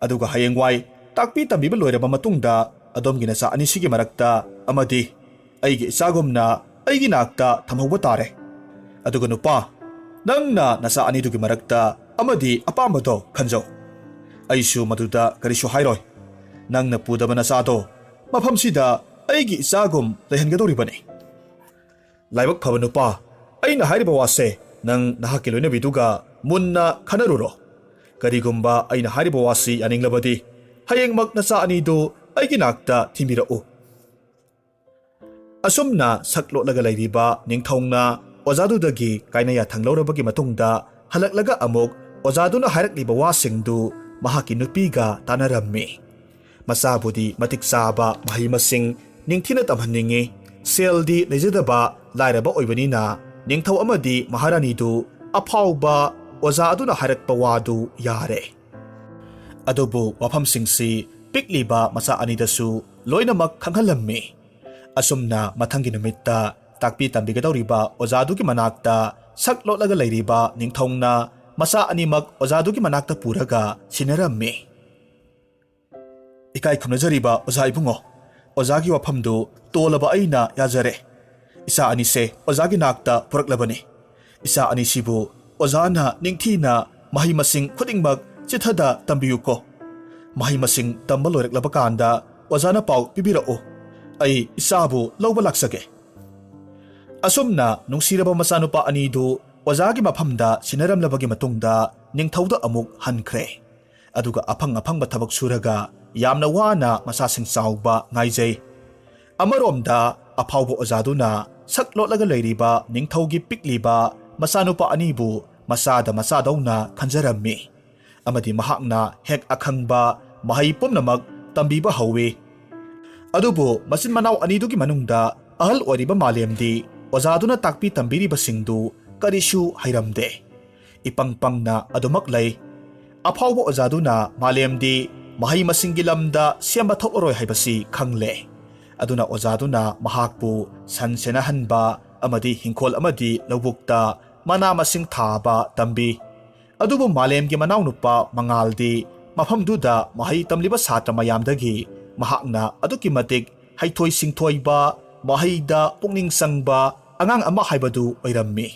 ꯑꯗꯨꯒ ꯍꯌꯦꯡꯋꯥꯏ ꯇꯥꯛꯄꯤ ꯇꯝꯕꯤꯕ ꯂꯣꯏꯔꯕ ꯃꯇꯨꯡꯗ, ꯑꯗꯣꯝꯒꯤ ꯅꯆꯥ ꯑꯅꯤꯁꯤꯒꯤ ꯃꯔꯛꯇ ꯑꯃꯗꯤ ꯑꯩꯒꯤ ꯏꯆꯥꯒꯨꯝꯅ ꯑꯩꯒꯤ ꯅꯥꯛꯇ ꯊꯝꯍꯧꯕ ꯇꯥꯔꯦ꯫ ꯑꯗꯨꯒ ꯅꯨꯄꯥ, ꯅꯪꯅ ꯅꯆꯥ ꯑꯅꯤꯗꯨꯒꯤ ꯃꯔꯛꯇ ꯑꯃꯗꯤ ꯑꯄꯥꯝꯕꯗꯣ ꯈꯟꯖꯧ꯫ ꯑꯩꯁꯨ ꯃꯗꯨꯗ ꯀꯔꯤꯁꯨ ꯍꯥꯏꯔꯣꯏ꯫ ꯅꯪꯅ ꯄꯨꯗꯕ ꯅꯆꯥꯗꯣ ꯃꯐꯝꯁꯤꯗ ꯑꯩꯒꯤ ꯏꯆꯥꯒꯨꯝ ꯂꯩꯍꯟꯒꯗꯧꯔꯤꯕꯅꯤ꯫" ꯂꯥꯏꯕꯛ ꯐꯕ ꯅꯨꯄꯥ, ꯑꯩꯅ ꯍꯥꯏꯔꯤꯕ ꯋꯥꯁꯦ ꯅꯪ ꯅꯍꯥꯛꯀꯤ ꯂꯣꯏꯅꯕꯤꯗꯨꯒ ꯃꯨꯟꯅ ꯈꯟꯅꯔꯨꯔꯣ꯫ ꯀꯔꯤꯒꯨꯝꯕ ꯑꯩꯅ ꯍꯥꯏꯔꯤꯕ ꯋꯥꯁꯤ ꯌꯥꯅꯤꯡꯂꯕꯗꯤ, ꯍꯌꯦꯡꯃꯛ ꯅꯆꯥ ꯑꯅꯤꯗꯨ ꯑꯩꯒꯤ ꯅꯥꯛꯇ ꯊꯤꯟꯕꯤꯔꯛꯎ꯫ ꯑꯁꯨꯝꯅ ꯁꯛ ꯂꯣꯠꯂꯒ ꯂꯩꯔꯤꯕ ꯅꯤꯡꯊꯧꯅ ꯑꯣꯖꯥꯗꯨꯗꯒꯤ ꯀꯥꯏꯅ ꯌꯥꯊꯪ ꯂꯧꯔꯕꯒꯤ ꯃꯇꯨꯡꯗ, ꯍꯜꯂꯛꯂꯒ ꯑꯃꯨꯛ ꯑꯣꯖꯥꯗꯨꯅ ꯍꯥꯏꯔꯛꯂꯤꯕ ꯋꯥꯁꯤꯡꯗꯨ ꯃꯍꯥꯛꯀꯤ ꯅꯨꯄꯤꯒ ꯇꯥꯟꯅꯔꯝꯃꯤ꯫ ꯃꯆꯥꯕꯨꯗꯤ ꯃꯇꯤꯛ ꯆꯥꯕ ꯃꯍꯩ ꯃꯁꯤꯡ ꯅꯤꯡꯊꯤꯅ ꯇꯝꯍꯟꯅꯤꯡꯏ꯫ ꯁꯦꯜꯗꯤ ꯂꯩꯖꯗꯕ ꯂꯥꯏꯔꯕ ꯑꯣꯏꯕꯅꯤꯅ, ꯅꯤꯡꯊꯧ ꯑꯃꯗꯤ ꯃꯍꯥꯔꯥꯅꯤꯗꯨ ꯑꯐꯥꯎꯕ ꯑꯣꯖꯥ ꯑꯗꯨꯅ ꯍꯥꯏꯔꯛꯄ ꯋꯥꯗꯨ ꯌꯥꯔꯦ꯫ ꯑꯗꯨꯕꯨ ꯋꯥꯐꯝꯁꯤꯡꯁꯤ ꯄꯤꯛꯂꯤꯕ ꯃꯆꯥ ꯑꯅꯤꯗꯁꯨ ꯂꯣꯏꯅꯃꯛ ꯈꯪꯍꯜꯂꯝꯃꯤ꯫ ꯑꯁꯨꯝꯅ ꯃꯊꯪꯒꯤ ꯅꯨꯃꯤꯠꯇ ꯇꯥꯛꯄꯤ ꯇꯝꯕꯤꯒꯗꯧꯔꯤꯕ ꯑꯣꯖꯥꯗꯨꯒꯤ ꯃꯅꯥꯛꯇ ꯁꯛ ꯂꯣꯠꯂꯒ ꯂꯩꯔꯤꯕ ꯅꯤꯡꯊꯧꯅ ꯃꯆꯥ ꯑꯅꯤꯃꯛ ꯑꯣꯖꯥꯗꯨꯒꯤ ꯃꯅꯥꯛꯇ ꯄꯨꯔꯒ ꯁꯤꯟꯅꯔꯝꯃꯤ꯫ "ꯏꯀꯥꯏ ꯈꯨꯝꯅꯖꯔꯤꯕ ꯑꯣꯖꯥ ꯏꯕꯨꯡꯉꯣ, ꯑꯣꯖꯥꯒꯤ ꯋꯥꯐꯝꯗꯨ ꯇꯣꯜꯂꯕ ꯑꯩꯅ ꯌꯥꯖꯔꯦ꯫ ꯏꯆꯥ ꯑꯅꯤꯁꯦ ꯑꯣꯖꯥꯒꯤ ꯅꯥꯛꯇ ꯄꯨꯔꯛꯂꯕꯅꯤ꯫ ꯏꯆꯥ ꯑꯅꯤꯁꯤꯕꯨ ꯑꯣꯖꯥꯅ ꯅꯤꯡꯊꯤꯅ ꯃꯍꯩ ꯃꯁꯤꯡ ꯈꯨꯗꯤꯡꯃꯛ ꯆꯤꯊꯗ ꯇꯝꯕꯤꯌꯨꯀꯣ꯫ ꯃꯍꯩ ꯃꯁꯤꯡ ꯇꯝꯕ ꯂꯣꯏꯔꯛꯂꯕ ꯀꯥꯟꯗ ꯑꯣꯖꯥꯅ ꯄꯥꯎ ꯄꯤꯕꯤꯔꯛꯎ꯫ ꯑꯩ ꯏꯆꯥꯕꯨ ꯂꯧꯕ ꯂꯥꯛꯆꯒꯦ꯫" ꯑꯁꯨꯝꯅ ꯅꯨꯡꯁꯤꯔꯕ ꯃꯆꯥꯅꯨꯄꯥ ꯑꯅꯤꯗꯨ ꯑꯣꯖꯥꯒꯤ ꯃꯐꯝꯗ ꯁꯤꯟꯅꯔꯝꯂꯕꯒꯤ ꯃꯇꯨꯡꯗ, ꯅꯤꯡꯊꯧꯗ ꯑꯃꯨꯛ ꯍꯟꯈ꯭ꯔꯦ꯫ ꯑꯗꯨꯒ ꯑꯐꯪ ꯑꯐꯪꯕ ꯊꯕꯛ ꯁꯨꯔꯒ ꯌꯥꯝꯅ ꯋꯥꯅ ꯃꯆꯥꯁꯤꯡ ꯆꯥꯎꯕ ꯉꯥꯏꯖꯩ꯫ ꯑꯃꯔꯣꯝꯗ, ꯑꯐꯥꯎꯕ ꯑꯣꯖꯥꯗꯨꯅ ꯁꯛ ꯂꯣꯠꯂꯒ ꯂꯩꯔꯤꯕ ꯅꯤꯡꯊꯧꯒꯤ ꯄꯤꯛꯂꯤꯕ ꯃꯆꯥꯅꯨꯄꯥ ꯑꯅꯤꯕꯨ ꯃꯆꯥꯗ ꯃꯆꯥꯗꯧꯅ ꯈꯟꯖꯔꯝꯃꯤ꯫ ꯑꯃꯗꯤ ꯃꯍꯥꯛꯅ ꯍꯦꯛ ꯑꯈꯪꯕ ꯃꯍꯩ ꯄꯨꯝꯅꯃꯛ ꯇꯝꯕꯤꯕ ꯍꯧꯏ꯫ ꯑꯗꯨꯕꯨ ꯃꯆꯤꯟ ꯃꯅꯥꯎ ꯑꯅꯤꯗꯨꯒꯤ ꯃꯅꯨꯡꯗ ꯑꯍꯜ ꯑꯣꯏꯔꯤꯕ ꯃꯥꯂꯦꯝꯗꯤ ꯑꯣꯖꯥꯗꯨꯅ ꯇꯥꯛꯄꯤ ꯇꯝꯕꯤꯔꯤꯕꯁꯤꯡꯗꯨ ꯀꯔꯤꯁꯨ ꯍꯩꯔꯝꯗꯦ꯫ ꯏꯄꯪ ꯄꯪꯅ ꯑꯗꯨꯃꯛ ꯂꯩ꯫ ꯑꯐꯥꯎꯕ ꯑꯣꯖꯥꯗꯨꯅ ꯃꯥꯂꯦꯝꯗꯤ ꯃꯍꯩ ꯃꯁꯤꯡꯒꯤ ꯂꯝꯗ ꯁꯦꯝꯕ ꯊꯣꯛꯂꯔꯣꯏ ꯍꯥꯏꯕꯁꯤ ꯈꯪꯂꯦ꯫ ꯑꯗꯨꯅ ꯑꯣꯖꯥꯗꯨꯅ ꯃꯍꯥꯛꯄꯨ ꯁꯟ ꯁꯦꯟꯅꯍꯟꯕ ꯑꯃꯗꯤ ꯍꯤꯡꯈꯣꯜ ꯑꯃꯗꯤ ꯂꯧꯕꯨꯛꯇ ꯃꯅꯥ ꯃꯁꯤꯡ ꯊꯥꯕ ꯇꯝꯕꯤ꯫ ꯑꯗꯨꯕꯨ ꯃꯥꯂꯦꯝꯒꯤ ꯃꯅꯥꯎꯅꯨꯄꯥ ꯃꯉꯥꯜꯗꯤ ꯃꯐꯝꯗꯨꯗ ꯃꯍꯩ ꯇꯝꯂꯤꯕ ꯁꯥꯇ꯭ꯔ ꯃꯌꯥꯝꯗꯒꯤ ꯃꯍꯥꯛꯅ ꯑꯗꯨꯛꯀꯤ ꯃꯇꯤꯛ ꯍꯩꯊꯣꯏ ꯁꯤꯡꯊꯣꯏꯕ, ꯃꯍꯩꯗ ꯄꯨꯛꯅꯤꯡ ꯆꯪꯕ ꯑꯉꯥꯡ ꯑꯃ ꯍꯥꯏꯕꯗꯨ ꯑꯣꯏꯔꯝꯃꯤ꯫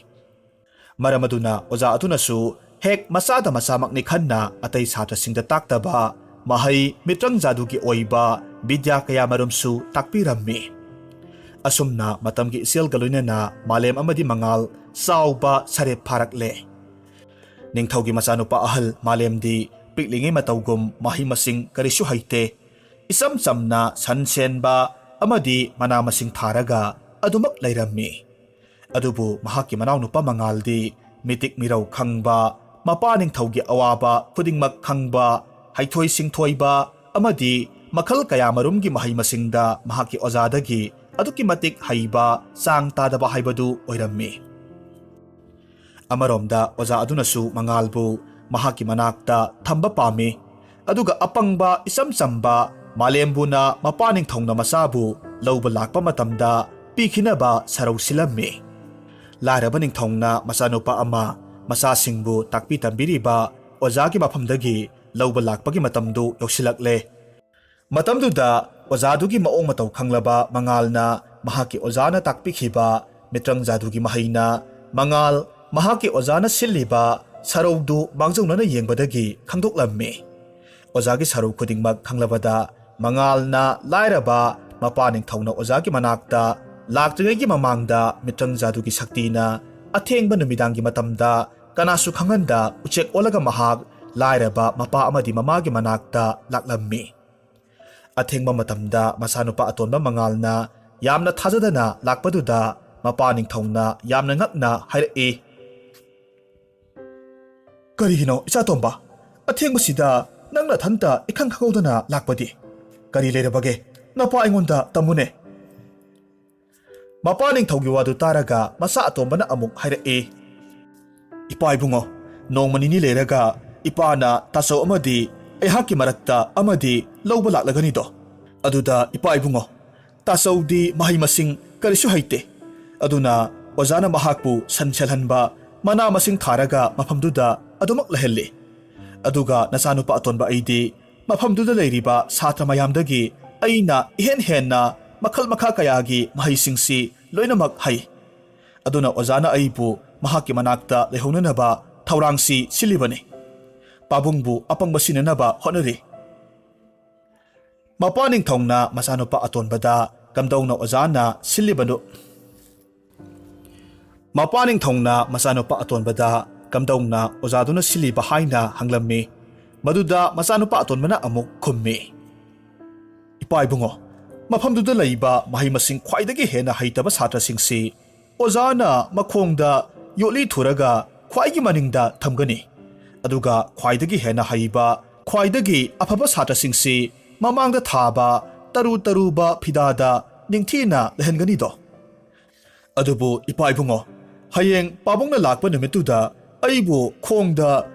ꯃꯔꯝ ꯑꯗꯨꯅ ꯑꯣꯖꯥ ꯑꯗꯨꯅꯁꯨ ꯍꯦꯛ ꯃꯆꯥꯗ ꯃꯆꯥꯃꯛꯅꯤ ꯈꯟꯅ ꯑꯇꯩ ꯁꯥꯇ꯭ꯔꯁꯤꯡꯗ ꯇꯥꯛꯇꯕ ꯃꯍꯩ, ꯃꯤꯇ꯭ꯔꯪ ꯖꯥꯗꯨꯒꯤ ꯑꯣꯏꯕ ꯕꯤꯗ꯭ꯌꯥ ꯀꯌꯥ ꯃꯔꯨꯝꯁꯨ ꯇꯥꯛꯄꯤꯔꯝꯃꯤ꯫ ꯑꯁꯨꯝꯅ ꯃꯇꯝꯒꯤ ꯏꯆꯦꯜꯒ ꯂꯣꯏꯅꯅ ꯃꯥꯂꯦꯝ ꯑꯃꯗꯤ ꯃꯉꯥꯜ ꯆꯥꯎꯕ ꯁꯥꯔꯦꯞ ꯐꯥꯔꯛꯂꯦ꯫ ꯅꯤꯡꯊꯧꯒꯤ ꯃꯆꯥꯅꯨꯄꯥ ꯑꯍꯜ ꯃꯥꯂꯦꯝꯗꯤ ꯄꯤꯛꯂꯤꯉꯩ ꯃꯇꯧꯒꯨꯝ ꯃꯍꯩ ꯃꯁꯤꯡ ꯀꯔꯤꯁꯨ ꯍꯩꯇꯦ꯫ ꯏꯆꯝ ꯆꯝꯅ ꯁꯟ ꯁꯦꯟꯕ ꯑꯃꯗꯤ ꯃꯅꯥ ꯃꯁꯤꯡ ꯊꯥꯔꯒ ꯑꯗꯨꯃꯛ ꯂꯩꯔꯝꯃꯤ꯫ ꯑꯗꯨꯕꯨ ꯃꯍꯥꯛꯀꯤ ꯃꯅꯥꯎꯅꯨꯄꯥ ꯃꯉꯥꯜꯗꯤ ꯃꯤꯇꯤꯛ ꯃꯤꯔꯧ ꯈꯪꯕ, ꯃꯄꯥ ꯅꯤꯡꯊꯧꯒꯤ ꯑꯋꯥꯕ ꯈꯨꯗꯤꯡꯃꯛ ꯈꯪꯕ, ꯍꯩꯊꯣꯏ ꯁꯤꯡꯊꯣꯏꯕ ꯑꯃꯗꯤ ꯃꯈꯜ ꯀꯌꯥ ꯃꯔꯨꯝꯒꯤ ꯃꯍꯩ ꯃꯁꯤꯡꯗ ꯃꯍꯥꯛꯀꯤ ꯑꯣꯖꯥꯗꯒꯤ ꯑꯗꯨꯛꯀꯤ ꯃꯇꯤꯛ ꯍꯩꯕ, ꯆꯥꯡ ꯇꯥꯗꯕ ꯍꯥꯏꯕꯗꯨ ꯑꯣꯏꯔꯝꯃꯤ꯫ ꯑꯃꯔꯣꯝꯗ ꯑꯣꯖꯥ ꯑꯗꯨꯅꯁꯨ ꯃꯉꯥꯜꯕꯨ ꯃꯍꯥꯛꯀꯤ ꯃꯅꯥꯛꯇ ꯊꯝꯕ ꯄꯥꯝꯃꯤ꯫ ꯑꯗꯨꯒ ꯑꯄꯪꯕ, ꯏꯆꯝ ꯆꯝꯕ ꯃꯥꯂꯦꯝꯕꯨꯅ ꯃꯄꯥ ꯅꯤꯡꯊꯧꯅ ꯃꯆꯥꯕꯨ ꯂꯧꯕ ꯂꯥꯛꯄ ꯃꯇꯝꯗ ꯄꯤꯈꯤꯅꯕ ꯁꯔꯧ ꯁꯤꯜꯂꯝꯃꯤ꯫ ꯂꯥꯏꯔꯕ ꯅꯤꯡꯊꯧꯅ ꯃꯆꯥꯅꯨꯄꯥ ꯑꯃ ꯃꯆꯥꯁꯤꯡꯕꯨ ꯇꯥꯛꯄꯤ ꯇꯝꯕꯤꯔꯤꯕ ꯑꯣꯖꯥꯒꯤ ꯃꯐꯝꯗꯒꯤ ꯂꯧꯕ ꯂꯥꯛꯄꯒꯤ ꯃꯇꯝꯗꯨ ꯌꯧꯁꯤꯜꯂꯛꯂꯦ꯫ ꯃꯇꯝꯗꯨꯗ ꯑꯣꯖꯥꯗꯨꯒꯤ ꯃꯑꯣꯡ ꯃꯇꯧ ꯈꯪꯂꯕ ꯃꯉꯥꯜꯅ ꯃꯍꯥꯛꯀꯤ ꯑꯣꯖꯥꯅ ꯇꯥꯛꯄꯤꯈꯤꯕ ꯃꯤꯇ꯭ꯔꯪ ꯖꯥꯗꯨꯒꯤ ꯃꯍꯩꯅ ꯃꯉꯥꯜ ꯃꯍꯥꯛꯀꯤ ꯑꯣꯖꯥꯅ ꯁꯤꯜꯂꯤꯕ ꯁꯔꯧꯗꯨ ꯃꯥꯡꯖꯧꯅꯅ ꯌꯦꯡꯕꯗꯒꯤ ꯈꯪꯗꯣꯛꯂꯝꯃꯤ꯫ ꯑꯣꯖꯥꯒꯤ ꯁꯔꯧ ꯈꯨꯗꯤꯡꯃꯛ ꯈꯪꯂꯕꯗ ꯃꯉꯥꯜꯅ ꯂꯥꯏꯔꯕ ꯃꯄꯥ ꯅꯤꯡꯊꯧꯅ ꯑꯣꯖꯥꯒꯤ ꯃꯅꯥꯛꯇ ꯂꯥꯛꯇ꯭ꯔꯤꯉꯩꯒꯤ ꯃꯃꯥꯡꯗ ꯃꯤꯇ꯭ꯔꯪ ꯖꯥꯗꯨꯒꯤ ꯁꯛꯇꯤꯅ ꯑꯊꯦꯡꯕ ꯅꯨꯃꯤꯗꯥꯡꯒꯤ ꯃꯇꯝꯗ ꯀꯅꯥꯁꯨ ꯈꯪꯍꯟꯗ ꯎꯆꯦꯛ ꯑꯣꯜꯂꯒ ꯃꯍꯥꯛ ꯂꯥꯏꯔꯕ ꯃꯄꯥ ꯑꯃꯗꯤ ꯃꯃꯥꯒꯤ ꯃꯅꯥꯛꯇ ꯂꯥꯛꯂꯝꯃꯤ꯫ ꯑꯊꯦꯡꯕ ꯃꯇꯝꯗ ꯃꯆꯥꯅꯨꯄꯥ ꯑꯇꯣꯟꯕ ꯃꯉꯥꯜꯅ ꯌꯥꯝꯅ ꯊꯥꯖꯗꯅ ꯂꯥꯛꯄꯗꯨꯗ ꯃꯄꯥ ꯅꯤꯡꯊꯧꯅ ꯌꯥꯝꯅ ꯉꯛꯅ ꯍꯥꯏꯔꯛꯏ, "ꯀꯔꯤꯒꯤꯅꯣ ꯏꯆꯥꯇꯣꯝꯕ? ꯑꯊꯦꯡꯕꯁꯤꯗ ꯅꯪ ꯅꯊꯟꯇ ꯏꯈꯪ ꯈꯪꯍꯧꯗꯅ ꯂꯥꯛꯄꯗꯤ? ꯀꯔꯤ ꯂꯩꯔꯕꯒꯦ? ꯅꯄꯥ ꯑꯩꯉꯣꯟꯗ ꯇꯝꯃꯨꯅꯦ꯫" ꯃꯄꯥ ꯅꯤꯡꯊꯧꯒꯤ ꯋꯥꯗꯨ ꯇꯥꯔꯒ ꯃꯆꯥ ꯑꯇꯣꯝꯕꯅ ꯑꯃꯨꯛ ꯍꯥꯏꯔꯛꯏ, "ꯏꯄꯥ ꯏꯕꯨꯡꯉꯣ, ꯅꯣꯡꯃ ꯅꯤꯅꯤ ꯂꯩꯔꯒ ꯏꯄꯥꯅ ꯇꯥꯆꯧ ꯑꯃꯗꯤ ꯑꯩꯍꯥꯛꯀꯤ ꯃꯔꯛꯇ ꯑꯃꯗꯤ ꯂꯧꯕ ꯂꯥꯛꯂꯒꯅꯤꯗꯣ꯫ ꯑꯗꯨꯗ ꯏꯄꯥ ꯏꯕꯨꯡꯉꯣ, ꯇꯥꯆꯧꯗꯤ ꯃꯍꯩ ꯃꯁꯤꯡ ꯀꯔꯤꯁꯨ ꯍꯩꯇꯦ꯫ ꯑꯗꯨꯅ ꯑꯣꯖꯥꯅ ꯃꯍꯥꯛꯄꯨ ꯁꯟ ꯁꯦꯜꯍꯟꯕ, ꯃꯅꯥ ꯃꯁꯤꯡ ꯊꯥꯔꯒ ꯃꯐꯝꯗꯨꯗ ꯑꯗꯨꯃꯛ ꯂꯩꯍꯜꯂꯤ꯫ ꯑꯗꯨꯒ ꯅꯆꯥꯅꯨꯄꯥ ꯑꯇꯣꯟꯕ ꯑꯩꯗꯤ ꯃꯐꯝꯗꯨꯗ ꯂꯩꯔꯤꯕ ꯁꯥꯇ꯭ꯔ ꯃꯌꯥꯝꯗꯒꯤ ꯑꯩꯅ ꯏꯍꯦꯟ ꯍꯦꯟꯅ ꯃꯈꯜ ꯃꯈꯥ ꯀꯌꯥꯒꯤ ꯃꯍꯩꯁꯤꯡꯁꯤ ꯂꯣꯏꯅꯃꯛ ꯍꯩ꯫ ꯑꯗꯨꯅ ꯑꯣꯖꯥꯅ ꯑꯩꯕꯨ ꯃꯍꯥꯛꯀꯤ ꯃꯅꯥꯛꯇ ꯂꯩꯍꯧꯅꯅꯕ ꯊꯧꯔꯥꯡꯁꯤ ꯁꯤꯜꯂꯤꯕꯅꯤ꯫ ꯄꯥꯕꯨꯡꯕꯨ ꯑꯄꯪꯕ ꯁꯤꯟꯅꯅꯕ ꯍꯣꯠꯅꯔꯤ꯫ ꯃꯄꯥ ꯅꯤꯡꯊꯧꯅ ꯃꯆꯥꯅꯨꯄꯥ ꯑꯇꯣꯟꯕꯗ ꯀꯝꯗꯧꯅ ꯑꯣꯖꯥꯅ ꯁꯤꯜꯂꯤꯕꯅꯣ? ꯃꯄꯥ ꯅꯤꯡꯊꯧꯅ ꯃꯆꯥꯅꯨꯄꯥ ꯑꯇꯣꯟꯕꯗ ꯀꯝꯗꯧꯅ ꯑꯣꯖꯥꯗꯨꯅ ꯁꯤꯜꯂꯤꯕ ꯍꯥꯏꯅ ꯍꯪꯂꯝꯃꯤ꯫ ꯃꯗꯨꯗ ꯃꯆꯥꯅꯨꯄꯥ ꯑꯇꯣꯟꯕꯅ ꯑꯃꯨꯛ ꯈꯨꯝꯃꯤ, "ꯏꯄꯥ ꯏꯕꯨꯡꯉꯣ, ꯃꯐꯝꯗꯨꯗ ꯂꯩꯕ ꯃꯍꯩ ꯃꯁꯤꯡ ꯈ꯭ꯋꯥꯏꯗꯒꯤ ꯍꯦꯟꯅ ꯍꯩꯇꯕ ꯁꯥꯇ꯭ꯔꯁꯤꯡꯁꯤ ꯑꯣꯖꯥꯅ ꯃꯈꯣꯡꯗ ꯌꯣꯠꯂꯤ ꯊꯨꯔꯒ ꯈ꯭ꯋꯥꯏꯒꯤ ꯃꯅꯤꯡꯗ ꯊꯝꯒꯅꯤ꯫ ꯑꯗꯨꯒ ꯈ꯭ꯋꯥꯏꯗꯒꯤ ꯍꯦꯟꯅ ꯍꯩꯕ, ꯈ꯭ꯋꯥꯏꯗꯒꯤ ꯑꯐꯕ ꯁꯥꯇ꯭ꯔꯁꯤꯡꯁꯤ ꯃꯃꯥꯡꯗ ꯊꯥꯕ ꯇꯔꯨ ꯇꯔꯨꯕ ꯐꯤꯗꯥꯗ ꯅꯤꯡꯊꯤꯅ ꯂꯩꯍꯟꯒꯅꯤꯗꯣ꯫ ꯑꯗꯨꯕꯨ ꯏꯄꯥ ꯏꯕꯨꯡꯉꯣ, ꯍꯌꯦꯡ ꯄꯥꯕꯨꯡꯅ ꯂꯥꯛꯄ ꯅꯨꯃꯤꯠꯇꯨꯗ ꯑꯩꯕꯨ ꯈꯣꯡꯗ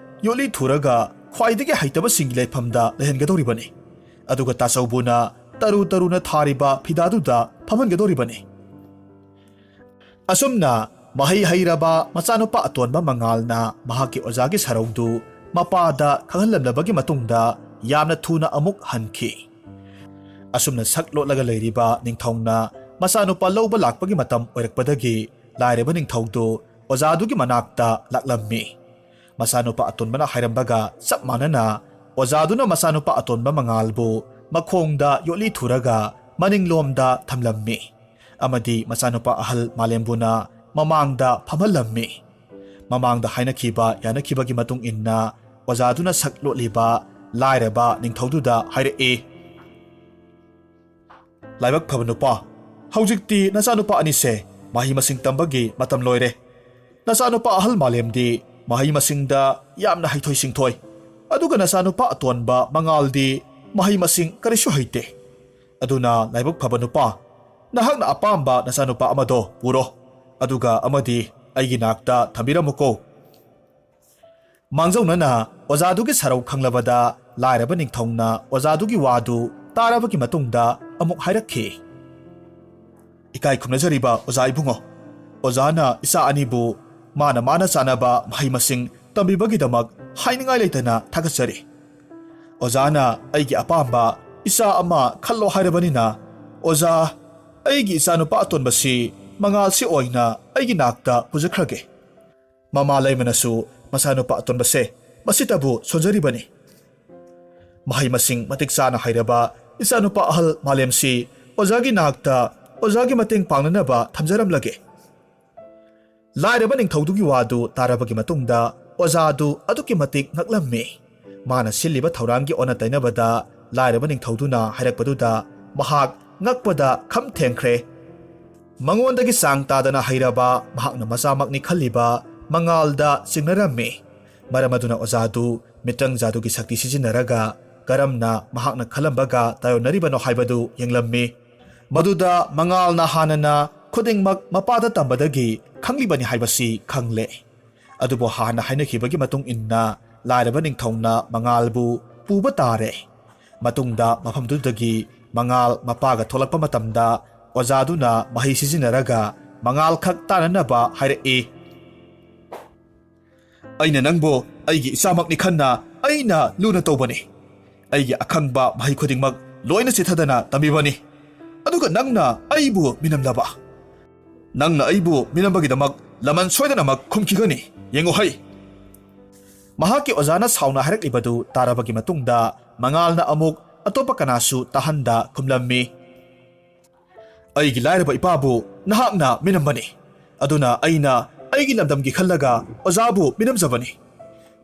ꯌꯣꯠꯂꯤ ꯊꯨꯔꯒ ꯈ꯭ꯋꯥꯏꯗꯒꯤ ꯍꯩꯇꯕꯁꯤꯡꯒꯤ ꯂꯩꯐꯝꯗ ꯂꯩꯍꯟꯒꯗꯧꯔꯤꯕꯅꯤ꯫ ꯑꯗꯨꯒ ꯇꯥꯆꯧꯕꯨꯅ ꯇꯔꯨ ꯇꯔꯨꯅ ꯊꯥꯔꯤꯕ ꯐꯤꯗꯥꯗꯨꯗ ꯐꯝꯍꯟꯒꯗꯧꯔꯤꯕꯅꯤ꯫" ꯑꯁꯨꯝꯅ ꯃꯍꯩ ꯍꯩꯔꯕ ꯃꯆꯥꯅꯨꯄꯥ ꯑꯇꯣꯟꯕ ꯃꯉꯥꯜꯅ ꯃꯍꯥꯛꯀꯤ ꯑꯣꯖꯥꯒꯤ ꯁꯔꯧꯗꯨ ꯃꯄꯥꯗ ꯈꯪꯍꯜꯂꯝꯂꯕꯒꯤ ꯃꯇꯨꯡꯗ ꯌꯥꯝꯅ ꯊꯨꯅ ꯑꯃꯨꯛ ꯍꯟꯈꯤ꯫ ꯑꯁꯨꯝꯅ ꯁꯛ ꯂꯣꯠꯂꯒ ꯂꯩꯔꯤꯕ ꯅꯤꯡꯊꯧꯅ ꯃꯆꯥꯅꯨꯄꯥ ꯂꯧꯕ ꯂꯥꯛꯄꯒꯤ ꯃꯇꯝ ꯑꯣꯏꯔꯛꯄꯗꯒꯤ ꯂꯥꯏꯔꯕ ꯅꯤꯡꯊꯧꯗꯨ ꯑꯣꯖꯥꯗꯨꯒꯤ ꯃꯅꯥꯛꯇ ꯂꯥꯛꯂꯝꯃꯤ꯫ ꯃꯆꯥꯅꯨꯄꯥ ꯑꯇꯣꯟꯕꯅ ꯍꯥꯏꯔꯝꯕꯒ ꯆꯞ ꯃꯥꯟꯅꯅ ꯑꯣꯖꯥꯗꯨꯅ ꯃꯆꯥꯅꯨꯄꯥ ꯑꯇꯣꯟꯕ ꯃꯉꯥꯜꯕꯨ ꯃꯈꯣꯡꯗ ꯌꯣꯠꯂꯤ ꯊꯨꯔꯒ ꯃꯅꯤꯡꯂꯣꯝꯗ ꯊꯝꯂꯝꯃꯤ꯫ ꯑꯃꯗꯤ ꯃꯆꯥꯅꯨꯄꯥ ꯑꯍꯜ ꯃꯥꯂꯦꯝꯕꯨꯅ ꯃꯃꯥꯡꯗ ꯐꯝꯍꯜꯂꯝꯃꯤ꯫ ꯃꯃꯥꯡꯗ ꯍꯥꯏꯅꯈꯤꯕ ꯌꯥꯅꯈꯤꯕꯒꯤ ꯃꯇꯨꯡ ꯏꯟꯅ ꯑꯣꯖꯥꯗꯨꯅ ꯁꯛ ꯂꯣꯠꯂꯤꯕ ꯂꯥꯏꯔꯕ ꯅꯤꯡꯊꯧꯗꯨꯗ ꯍꯥꯏꯔꯛꯏ, "ꯂꯥꯏꯕꯛ ꯐꯕ ꯅꯨꯄꯥ, ꯍꯧꯖꯤꯛꯇꯤ ꯅꯆꯥꯅꯨꯄꯥ ꯑꯅꯤꯁꯦ ꯃꯍꯩ ꯃꯁꯤꯡ ꯇꯝꯕꯒꯤ ꯃꯇꯝ ꯂꯣꯏꯔꯦ꯫ ꯅꯆꯥꯅꯨꯄꯥ ꯑꯍꯜ ꯃꯥꯂꯦꯝꯗꯤ ꯃꯍꯩ ꯃꯁꯤꯡꯗ ꯌꯥꯝꯅ ꯍꯩꯊꯣꯏ ꯁꯤꯡꯊꯣꯏ, ꯑꯗꯨꯒ ꯅꯆꯥꯅꯨꯄꯥ ꯑꯇꯣꯟꯕ ꯃꯉꯥꯜꯗꯤ ꯃꯍꯩ ꯃꯁꯤꯡ ꯀꯔꯤꯁꯨ ꯍꯩꯇꯦ꯫ ꯑꯗꯨꯅ ꯂꯥꯏꯕꯛ ꯐꯕ ꯅꯨꯄꯥ, ꯅꯍꯥꯛꯅ ꯑꯄꯥꯝꯕ ꯅꯆꯥꯅꯨꯄꯥ ꯑꯃꯗꯣ ꯄꯨꯔꯣ, ꯑꯗꯨꯒ ꯑꯃꯗꯤ ꯑꯩꯒꯤ ꯅꯥꯛꯇ ꯊꯝꯕꯤꯔꯝꯃꯨꯀꯣ꯫" ꯃꯥꯡꯖꯧꯅꯅ ꯑꯣꯖꯥꯗꯨꯒꯤ ꯁꯔꯧ ꯈꯪꯂꯕꯗ ꯂꯥꯏꯔꯕ ꯅꯤꯡꯊꯧꯅ ꯑꯣꯖꯥꯗꯨꯒꯤ ꯋꯥꯗꯨ ꯇꯥꯔꯕꯒꯤ ꯃꯇꯨꯡꯗ ꯑꯃꯨꯛ ꯍꯥꯏꯔꯛꯈꯤ, ꯏꯀꯥꯏ ꯈꯨꯝꯅꯖꯔꯤꯕ ꯑꯣꯖꯥ ꯏꯕꯨꯡꯉꯣ, ꯑꯣꯖꯥꯅ ꯏꯆꯥ ꯑꯅꯤꯕꯨ ꯃꯥꯅ ꯃꯥꯅ ꯆꯥꯅꯕ ꯃꯍꯩ ꯃꯁꯤꯡ ꯇꯝꯕꯤꯕꯒꯤꯗꯃꯛ ꯍꯥꯏꯅꯤꯡꯉꯥꯏ ꯂꯩꯇꯅ ꯊꯥꯒꯠꯆꯔꯤ꯫ ꯑꯣꯖꯥꯅ ꯑꯩꯒꯤ ꯑꯄꯥꯝꯕ ꯏꯆꯥ ꯑꯃ ꯈꯜꯂꯣ ꯍꯥꯏꯔꯕꯅꯤꯅ, ꯑꯣꯖꯥ, ꯑꯩꯒꯤ ꯏꯆꯥꯅꯨꯄꯥ ꯑꯇꯣꯟꯕꯁꯤ ꯃꯉꯥꯜꯁꯤ ꯑꯣꯏꯅ ꯑꯩꯒꯤ ꯅꯥꯛꯇ ꯄꯨꯖꯈ꯭ꯔꯒꯦ꯫ ꯃꯃꯥ ꯂꯩꯃꯅꯁꯨ ꯃꯆꯥꯅꯨꯄꯥ ꯑꯇꯣꯟꯕꯁꯦ ꯃꯁꯤꯇꯕꯨ ꯁꯣꯟꯖꯔꯤꯕꯅꯤ꯫ ꯃꯍꯩ ꯃꯁꯤꯡ ꯃꯇꯤꯛ ꯆꯥꯅ ꯍꯩꯔꯕ ꯏꯆꯥꯅꯨꯄꯥ ꯑꯍꯜ ꯃꯥꯂꯦꯝꯁꯤ ꯑꯣꯖꯥꯒꯤ ꯅꯥꯛꯇ ꯑꯣꯖꯥꯒꯤ ꯃꯇꯦꯡ ꯄꯥꯡꯅꯅꯕ ꯊꯝꯖꯔꯝꯂꯒꯦ꯫ ꯂꯥꯏꯔꯕ ꯅꯤꯡꯊꯧꯗꯨꯒꯤ ꯋꯥꯗꯨ ꯇꯥꯔꯕꯒꯤ ꯃꯇꯨꯡꯗ ꯑꯣꯖꯥꯗꯨ ꯑꯗꯨꯛꯀꯤ ꯃꯇꯤꯛ ꯉꯛꯂꯝꯃꯤ꯫ ꯃꯥꯅ ꯁꯤꯜꯂꯤꯕ ꯊꯧꯔꯥꯡꯒꯤ ꯑꯣꯟꯅ ꯇꯩꯅꯕꯗ ꯂꯥꯏꯔꯕ ꯅꯤꯡꯊꯧꯗꯨꯅ ꯍꯥꯏꯔꯛꯄꯗꯨꯗ ꯃꯍꯥꯛ ꯉꯛꯄꯗ ꯈꯝ ꯊꯦꯡꯈ꯭ꯔꯦ꯫ ꯃꯉꯣꯟꯗꯒꯤ ꯆꯥꯡ ꯇꯥꯗꯅ ꯍꯩꯔꯕ, ꯃꯍꯥꯛꯅ ꯃꯆꯥꯃꯛꯅꯤ ꯈꯜꯂꯤꯕ ꯃꯉꯥꯜꯗ ꯆꯤꯡꯅꯔꯝꯃꯤ꯫ ꯃꯔꯝ ꯑꯗꯨꯅ ꯑꯣꯖꯥꯗꯨ ꯃꯤꯇ꯭ꯔꯪ ꯖꯥꯗꯨꯒꯤ ꯁꯛꯇꯤ ꯁꯤꯖꯤꯟꯅꯔꯒ ꯀꯔꯝꯅ ꯃꯍꯥꯛꯅ ꯈꯜꯂꯝꯕꯒ ꯇꯥꯌꯣꯟꯅꯔꯤꯕꯅꯣ ꯍꯥꯏꯕꯗꯨ ꯌꯦꯡꯂꯝꯃꯤ꯫ ꯃꯗꯨꯗ ꯃꯉꯥꯜꯅ ꯍꯥꯟꯅꯅ ꯈꯨꯗꯤꯡꯃꯛ ꯃꯄꯥꯗ ꯇꯝꯕꯗꯒꯤ ꯈꯪꯂꯤꯕꯅꯤ ꯍꯥꯏꯕꯁꯤ ꯈꯪꯂꯦ꯫ ꯑꯗꯨꯕꯨ ꯍꯥꯟꯅ ꯍꯥꯏꯅꯈꯤꯕꯒꯤ ꯃꯇꯨꯡ ꯏꯟꯅ ꯂꯥꯏꯔꯕ ꯅꯤꯡꯊꯧꯅ ꯃꯉꯥꯜꯕꯨ ꯄꯨꯕ ꯇꯥꯔꯦ꯫ ꯃꯇꯨꯡꯗ ꯃꯐꯝꯗꯨꯗꯒꯤ ꯃꯉꯥꯜ ꯃꯄꯥꯒ ꯊꯣꯛꯂꯛꯄ ꯃꯇꯝꯗ ꯑꯣꯖꯥꯗꯨꯅ ꯃꯍꯩ ꯁꯤꯖꯤꯟꯅꯔꯒ ꯃꯉꯥꯜ ꯈꯛ ꯇꯥꯅꯅꯕ ꯍꯥꯏꯔꯛꯏ꯫ "ꯑꯩꯅ ꯅꯪꯕꯨ ꯑꯩꯒꯤ ꯏꯆꯥꯃꯛꯅꯤ ꯈꯟꯅ ꯑꯩꯅ ꯂꯨꯅ ꯇꯧꯕꯅꯤ꯫ ꯑꯩꯒꯤ ꯑꯈꯪꯕ ꯃꯍꯩ ꯈꯨꯗꯤꯡꯃꯛ ꯂꯣꯏꯅ ꯆꯤꯊꯗꯅ ꯇꯝꯕꯤꯕꯅꯤ꯫ ꯑꯗꯨꯒ ꯅꯪꯅ ꯑꯩꯕꯨ ꯃꯤꯅꯝꯂꯕ꯫ ꯅꯪꯅ ꯑꯩꯕꯨ ꯃꯤꯅꯝꯕꯒꯤꯗꯃꯛ ꯂꯃꯟ ꯁꯣꯏꯗꯅꯃꯛ ꯈꯨꯝꯈꯤꯒꯅꯤ꯫ ꯌꯦꯡꯉꯨ ꯍꯩ!" ꯃꯍꯥꯛꯀꯤ ꯑꯣꯖꯥꯅ ꯁꯥꯎꯅ ꯍꯥꯏꯔꯛꯂꯤꯕꯗꯨ ꯇꯥꯔꯕꯒꯤ ꯃꯇꯨꯡꯗ ꯃꯉꯥꯜꯅ ꯑꯃꯨꯛ ꯑꯇꯣꯞꯄ ꯀꯅꯥꯁꯨ ꯇꯥꯍꯟꯗ ꯈꯨꯝꯂꯝꯃꯤ꯫ "ꯑꯩꯒꯤ ꯂꯥꯏꯔꯕ ꯏꯄꯥꯕꯨ ꯅꯍꯥꯛꯅ ꯃꯤꯅꯝꯕꯅꯤ꯫ ꯑꯗꯨꯅ ꯑꯩꯅ ꯑꯩꯒꯤ ꯂꯝꯗꯝꯒꯤ ꯈꯜꯂꯒ ꯑꯣꯖꯥꯕꯨ ꯃꯤꯅꯝꯖꯕꯅꯤ꯫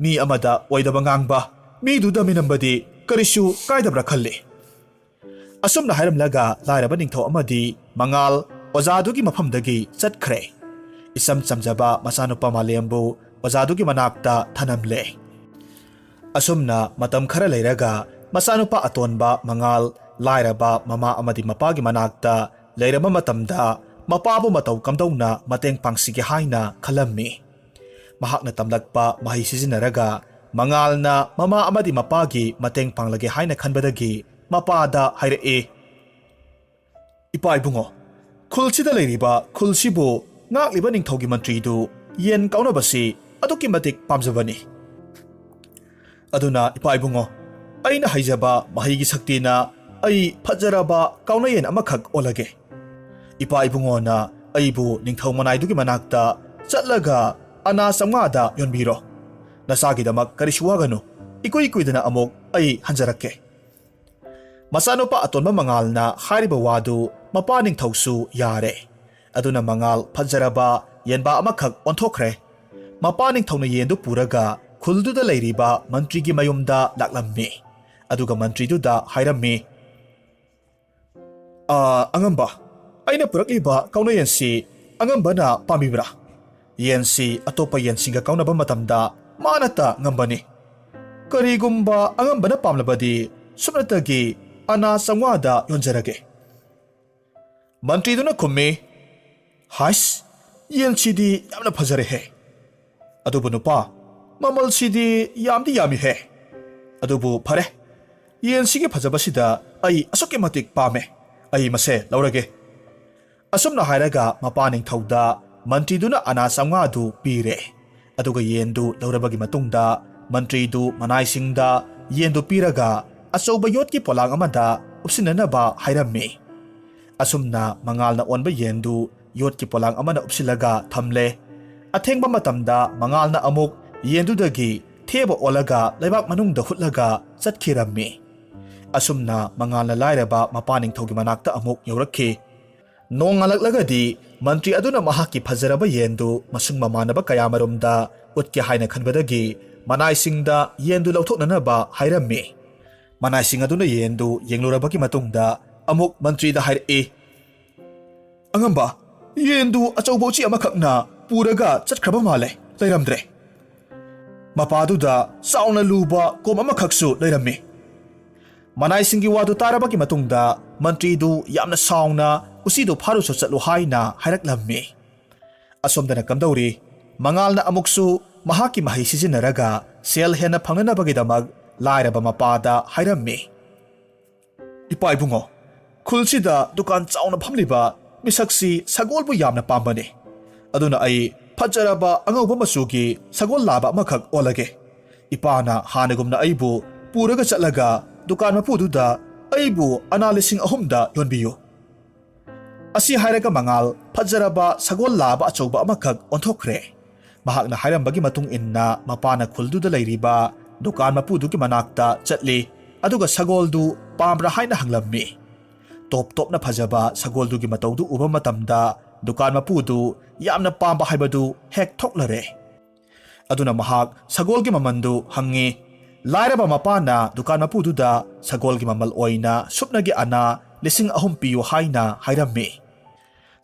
ꯃꯤ ꯑꯃꯗ ꯑꯣꯏꯗꯕ ꯉꯥꯡꯕ ꯃꯤꯗꯨꯗ ꯃꯤꯅꯝꯕꯗꯤ ꯀꯔꯤꯁꯨ ꯀꯥꯏꯗꯕ꯭ꯔꯥ ꯈꯜꯂꯤ꯫" ꯑꯁꯨꯝꯅ ꯍꯥꯏꯔꯝꯂꯒ ꯂꯥꯏꯔꯕ ꯅꯤꯡꯊꯧ ꯑꯃꯗꯤ ꯃꯉꯥꯜ ꯑꯣꯖꯥꯗꯨꯒꯤ ꯃꯐꯝꯗꯒꯤ ꯆꯠꯈ꯭ꯔꯦ꯫ ꯏꯆꯝ ꯆꯝꯖꯕ ꯃꯆꯥꯅꯨꯄꯥ ꯃꯥꯂꯦꯝꯕꯨ ꯑꯣꯖꯥꯗꯨꯒꯤ ꯃꯅꯥꯛꯇ ꯊꯅꯝꯂꯦ꯫ ꯑꯁꯨꯝꯅ ꯃꯇꯝ ꯈꯔ ꯂꯩꯔꯒ ꯃꯆꯥꯅꯨꯄꯥ ꯑꯇꯣꯟꯕ ꯃꯉꯥꯜ ꯂꯥꯏꯔꯕ ꯃꯃꯥ ꯑꯃꯗꯤ ꯃꯄꯥꯒꯤ ꯃꯅꯥꯛꯇ ꯂꯩꯔꯝꯕ ꯃꯇꯝꯗ ꯃꯄꯥꯕꯨ ꯃꯇꯧ ꯀꯝꯗꯧꯅ ꯃꯇꯦꯡ ꯄꯥꯡꯁꯤꯒꯦ ꯍꯥꯏꯅ ꯈꯜꯂꯝꯃꯤ꯫ ꯃꯍꯥꯛꯅ ꯇꯝꯂꯛꯄ ꯃꯍꯩ ꯁꯤꯖꯤꯟꯅꯔꯒ ꯃꯉꯥꯜꯅ ꯃꯃꯥ ꯑꯃꯗꯤ ꯃꯄꯥꯒꯤ ꯃꯇꯦꯡ ꯄꯥꯡꯂꯒꯦ ꯍꯥꯏꯅ ꯈꯟꯕꯗꯒꯤ ꯃꯄꯥꯗ ꯍꯥꯏꯔꯛꯏ, "ꯏꯄꯥ ꯏꯕꯨꯡꯉꯣ, ꯈꯨꯜꯁꯤꯗ ꯂꯩꯔꯤꯕ ꯈꯨꯜꯁꯤꯕꯨ ꯉꯥꯛꯂꯤꯕ ꯅꯤꯡꯊꯧꯒꯤ ꯃꯟꯇ꯭ꯔꯤꯗꯨ ꯌꯦꯟ ꯀꯥꯎꯅꯕꯁꯤ ꯑꯗꯨꯛꯀꯤ ꯃꯇꯤꯛ ꯄꯥꯝꯖꯕꯅꯤ꯫ ꯑꯗꯨꯅ ꯏꯄꯥ ꯏꯕꯨꯡꯉꯣ, ꯑꯩꯅ ꯍꯩꯖꯕ ꯃꯍꯩꯒꯤ ꯁꯛꯇꯤꯅ ꯑꯩ ꯐꯖꯔꯕ ꯀꯥꯎꯅꯌꯦꯟ ꯑꯃꯈꯛ ꯑꯣꯜꯂꯒꯦ꯫ ꯏꯄꯥ ꯏꯕꯨꯡꯉꯣꯅ ꯑꯩꯕꯨ ꯅꯤꯡꯊꯧ ꯃꯅꯥꯏꯗꯨꯒꯤ ꯃꯅꯥꯛꯇ ꯆꯠꯂꯒ ꯑꯅꯥ ꯆꯥꯝꯃꯉꯥꯗ ꯌꯣꯟꯕꯤꯔꯣ꯫ ꯅꯆꯥꯒꯤꯗꯃꯛ ꯀꯔꯤꯁꯨ ꯋꯥꯒꯅꯨ꯫ ꯏꯀꯨꯏ ꯀꯨꯏꯗꯅ ꯑꯃꯨꯛ ꯑꯩ ꯍꯟꯖꯔꯛꯀꯦ꯫ ꯃꯆꯥꯅꯨꯄꯥ ꯑꯇꯣꯟꯕ ꯃꯉꯥꯜꯅ ꯍꯥꯏꯔꯤꯕ ꯋꯥꯗꯨ ꯃꯄꯥ ꯅꯤꯡꯊꯧꯁꯨ ꯌꯥꯔꯦ꯫ ꯑꯗꯨꯅ ꯃꯉꯥꯜ ꯐꯖꯔꯕ ꯌꯦꯟꯕꯥ ꯑꯃꯈꯛ ꯑꯣꯟꯊꯣꯛꯈ꯭ꯔꯦ꯫ ꯃꯄꯥ ꯅꯤꯡꯊꯧꯅ ꯌꯦꯟꯗꯨ ꯄꯨꯔꯒ ꯈꯨꯜꯗꯨꯗ ꯂꯩꯔꯤꯕ ꯃꯟꯇ꯭ꯔꯤꯒꯤ ꯃꯌꯨꯝꯗ ꯂꯥꯛꯂꯝꯃꯤ꯫ ꯑꯗꯨꯒ ꯃꯟꯇ꯭ꯔꯤꯗꯨꯗ ꯍꯥꯏꯔꯝꯃꯤ, "ꯑꯥ, ꯑꯉꯝꯕ, ꯑꯩꯅ ꯄꯨꯔꯛꯂꯤꯕ ꯀꯥꯎꯅ ꯌꯦꯟꯁꯤ ꯑꯉꯝꯕꯅ ꯄꯥꯝꯕꯤꯕ꯭ꯔꯥ? ꯌꯦꯟꯁꯤ ꯑꯇꯣꯞꯄ ꯌꯦꯟꯁꯤꯡꯒ ꯀꯥꯎꯅꯕ ꯃꯇꯝꯗ ꯃꯥꯅꯇ ꯉꯝꯕꯅꯤ꯫ ꯀꯔꯤꯒꯨꯝꯕ ꯑꯉꯝꯕꯅ ꯄꯥꯝꯂꯕꯗꯤ ꯁꯨꯞꯅꯇꯒꯤ ꯑꯅꯥ ꯆꯥꯝꯃꯉꯥꯗ ꯌꯣꯟꯖꯔꯒꯦ꯫" ꯃꯟꯇ꯭ꯔꯤꯗꯨꯅ ꯈꯨꯝꯃꯤ, "ꯍꯥꯏꯁ, ꯌꯦꯟꯁꯤꯗꯤ ꯌꯥꯝꯅ ꯐꯖꯔꯦꯍꯦ꯫ ꯑꯗꯨꯕꯨ ꯅꯨꯄꯥ, ꯃꯃꯜꯁꯤꯗꯤ ꯌꯥꯝꯗꯤ ꯌꯥꯝꯃꯤꯍꯦ꯫ ꯑꯗꯨꯕꯨ ꯐꯔꯦ, ꯌꯦꯟꯁꯤꯒꯤ ꯐꯖꯕꯁꯤꯗ ꯑꯩ ꯑꯁꯨꯛꯀꯤ ꯃꯇꯤꯛ ꯄꯥꯝꯃꯦ꯫ ꯑꯩ ꯃꯁꯦ ꯂꯧꯔꯒꯦ꯫" ꯑꯁꯨꯝꯅ ꯍꯥꯏꯔꯒ ꯃꯄꯥ ꯅꯤꯡꯊꯧꯗ ꯃꯟꯇ꯭ꯔꯤꯗꯨꯅ ꯑꯅꯥ ꯆꯥꯝꯃꯉꯥꯗꯨ ꯄꯤꯔꯦ꯫ ꯑꯗꯨꯒ ꯌꯦꯟꯗꯨ ꯂꯧꯔꯕꯒꯤ ꯃꯇꯨꯡꯗ ꯃꯟꯇ꯭ꯔꯤꯗꯨ ꯃꯅꯥꯏꯁꯤꯡꯗ ꯌꯦꯟꯗꯨ ꯄꯤꯔꯒ ꯑꯆꯧꯕ ꯌꯣꯠꯀꯤ ꯄꯣꯂꯥꯡ ꯑꯃꯗ ꯎꯞꯁꯤꯟꯅꯅꯕ ꯍꯥꯏꯔꯝꯃꯤ꯫ ꯑꯁꯨꯝꯅ ꯃꯉꯥꯜꯅ ꯑꯣꯟꯕ ꯌꯦꯟꯗꯨ ꯌꯣꯠꯀꯤ ꯄꯣꯂꯥꯡ ꯑꯃꯅ ꯎꯞꯁꯤꯜꯂꯒ ꯊꯝꯂꯦ꯫ ꯑꯊꯦꯡꯕ ꯃꯇꯝꯗ ꯃꯉꯥꯜꯅ ꯑꯃꯨꯛ ꯌꯦꯟꯗꯨꯗꯒꯤ ꯊꯦꯕ ꯑꯣꯜꯂꯒ ꯂꯩꯕꯥꯛ ꯃꯅꯨꯡꯗ ꯍꯨꯠꯂꯒ ꯆꯠꯈꯤꯔꯝꯃꯤ꯫ ꯑꯁꯨꯝꯅ ꯃꯉꯥꯜꯅ ꯂꯥꯏꯔꯕ ꯃꯄꯥ ꯅꯤꯡꯊꯧꯒꯤ ꯃꯅꯥꯛꯇ ꯑꯃꯨꯛ ꯌꯧꯔꯛꯈꯤ꯫ ꯅꯣꯡꯉꯥꯜꯂꯛꯂꯒꯗꯤ ꯃꯟꯇ꯭ꯔꯤ ꯑꯗꯨꯅ ꯃꯍꯥꯛꯀꯤ ꯐꯖꯔꯕ ꯌꯦꯟꯗꯨ ꯃꯁꯨꯡ ꯃꯃꯥꯟꯅꯕ ꯀꯌꯥꯃꯔꯨꯝꯗ ꯎꯠꯀꯦ ꯍꯥꯏꯅ ꯈꯟꯕꯗꯒꯤ ꯃꯅꯥꯏꯁꯤꯡꯗ ꯌꯦꯟꯗꯨ ꯂꯧꯊꯣꯛꯅꯅꯕ ꯍꯥꯏꯔꯝꯃꯤ꯫ ꯃꯅꯥꯏꯁꯤꯡ ꯑꯗꯨꯅ ꯌꯦꯟꯗꯨ ꯌꯦꯡꯂꯨꯔꯕꯒꯤ ꯃꯇꯨꯡꯗ ꯑꯃꯨꯛ ꯃꯟꯇ꯭ꯔꯤꯗ ꯍꯥꯏꯔꯛꯏ, "ꯑꯉꯝꯕ, ꯌꯦꯟꯗꯨ ꯑꯆꯧꯕ ꯎꯆꯤ ꯑꯃꯈꯛꯅ ꯄꯨꯔꯒ ꯆꯠꯈ꯭ꯔꯕ ꯃꯥꯜꯂꯦ, ꯂꯩꯔꯝꯗ꯭ꯔꯦ꯫ ꯃꯄꯥꯗꯨꯗ ꯆꯥꯎꯅ ꯂꯨꯕ ꯀꯣꯝ ꯑꯃꯈꯛꯁꯨ ꯂꯩꯔꯝꯃꯤ꯫" ꯃꯅꯥꯏꯁꯤꯡꯒꯤ ꯋꯥꯗꯨ ꯇꯥꯔꯕꯒꯤ ꯃꯇꯨꯡꯗ ꯃꯟꯇ꯭ꯔꯤꯗꯨ ꯌꯥꯝꯅ ꯁꯥꯎꯅ ꯎꯆꯤꯗꯨ ꯐꯥꯔꯨꯆꯣ ꯆꯠꯂꯨ ꯍꯥꯏꯅ ꯍꯥꯏꯔꯛꯂꯝꯃꯤ꯫ ꯑꯁꯣꯝꯗꯅ ꯀꯝꯗꯧꯔꯤ? ꯃꯉꯥꯜꯅ ꯑꯃꯨꯛꯁꯨ ꯃꯍꯥꯛꯀꯤ ꯃꯍꯩ ꯁꯤꯖꯤꯟꯅꯔꯒ ꯁꯦꯜ ꯍꯦꯟꯅ ꯐꯪꯅꯅꯕꯒꯤꯗꯃꯛ ꯂꯥꯏꯔꯕ ꯃꯄꯥꯗ ꯍꯥꯏꯔꯝꯃꯤ, "ꯏꯄꯥ ꯏꯕꯨꯡꯉꯣ, ꯈꯨꯜꯁꯤꯗ ꯗꯨꯀꯥꯟ ꯆꯥꯎꯅ ꯐꯝꯂꯤꯕ ꯃꯤꯁꯛꯁꯤ ꯁꯒꯣꯜꯕꯨ ꯌꯥꯝꯅ ꯄꯥꯝꯕꯅꯤ꯫ ꯑꯗꯨꯅ ꯑꯩ ꯐꯖꯔꯕ ꯑꯉꯧꯕ ꯃꯆꯨꯒꯤ ꯁꯒꯣꯜ ꯂꯥꯕ ꯑꯃꯈꯛ ꯑꯣꯜꯂꯒꯦ꯫ ꯏꯄꯥꯅ ꯍꯥꯟꯅꯒꯨꯝꯅ ꯑꯩꯕꯨ ꯄꯨꯔꯒ ꯆꯠꯂꯒ ꯗꯨꯀꯥꯟ ꯃꯄꯨꯗꯨꯗ ꯑꯩꯕꯨ ꯑꯅꯥ ꯂꯤꯁꯤꯡ ꯑꯍꯨꯝꯗ ꯌꯣꯟꯕꯤꯌꯨ꯫ ꯑꯁꯤ ꯍꯥꯏꯔꯒ ꯃꯉꯥꯜ ꯐꯖꯔꯕ ꯁꯒꯣꯜ ꯂꯥꯕ ꯑꯆꯧꯕ ꯑꯃꯈꯛ ꯑꯣꯟꯊꯣꯛꯈ꯭ꯔꯦ꯫ ꯃꯍꯥꯛꯅ ꯍꯥꯏꯔꯝꯕꯒꯤ ꯃꯇꯨꯡ ꯏꯟꯅ ꯃꯄꯥꯅ ꯈꯨꯜꯗꯨꯗ ꯂꯩꯔꯤꯕ ꯗꯨꯀꯥꯟ ꯃꯄꯨꯗꯨꯒꯤ ꯃꯅꯥꯛꯇ ꯆꯠꯂꯤ, ꯑꯗꯨꯒ ꯁꯒꯣꯜꯗꯨ ꯄꯥꯝꯕ꯭ꯔꯥ ꯍꯥꯏꯅ ꯍꯪꯂꯝꯃꯤ꯫ ꯇꯣꯞ ꯇꯣꯞꯅ ꯐꯖꯕ ꯁꯒꯣꯜꯗꯨꯒꯤ ꯃꯇꯧꯗꯨ ꯎꯕ ꯃꯇꯝꯗ ꯗꯨꯀꯥꯟ ꯃꯄꯨꯗꯨ ꯌꯥꯝꯅ ꯄꯥꯝꯕ ꯍꯥꯏꯕꯗꯨ ꯍꯦꯛ ꯊꯣꯛꯂꯔꯦ꯫ ꯑꯗꯨꯅ ꯃꯍꯥꯛ ꯁꯒꯣꯜꯒꯤ ꯃꯃꯜꯗꯨ ꯍꯪꯉꯤ꯫ ꯂꯥꯏꯔꯕ ꯃꯄꯥꯅ ꯗꯨꯀꯥꯟ ꯃꯄꯨꯗꯨꯗ ꯁꯒꯣꯜꯒꯤ ꯃꯃꯜ ꯑꯣꯏꯅ ꯁꯨꯞꯅꯒꯤ ꯑꯅꯥ ꯂꯤꯁꯤꯡ ꯑꯍꯨꯝ ꯄꯤꯌꯨ ꯍꯥꯏꯅ ꯍꯥꯏꯔꯝꯃꯤ꯫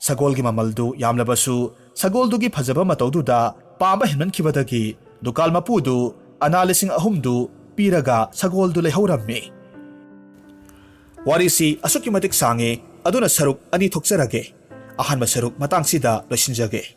ꯁꯒꯣꯜꯒꯤ ꯃꯃꯜꯗꯨ ꯌꯥꯝꯂꯕꯁꯨ ꯁꯒꯣꯜꯗꯨꯒꯤ ꯐꯖꯕ ꯃꯇꯧꯗꯨꯗ ꯄꯥꯝꯕ ꯍꯦꯟꯃꯟꯈꯤꯕꯗꯒꯤ ꯗꯨꯀꯥꯟ ꯃꯄꯨꯗꯨ ꯑꯅꯥ ꯂꯤꯁꯤꯡ ꯑꯍꯨꯝꯗꯨ ꯄꯤꯔꯒ ꯁꯒꯣꯜꯗꯨ ꯂꯩꯍꯧꯔꯝꯃꯤ꯫ ꯋꯥꯔꯤꯁꯤ ꯑꯁꯨꯛꯀꯤ ꯃꯇꯤꯛ ꯁꯥꯡꯉꯤ, ꯑꯗꯨꯅ ꯁꯔꯨꯛ ꯑꯅꯤ ꯊꯣꯛꯆꯔꯒꯦ꯫ ꯑꯍꯥꯟꯕ ꯁꯔꯨꯛ ꯃꯇꯥꯡꯁꯤꯗ ꯂꯣꯏꯁꯤꯟꯖꯒꯦ꯫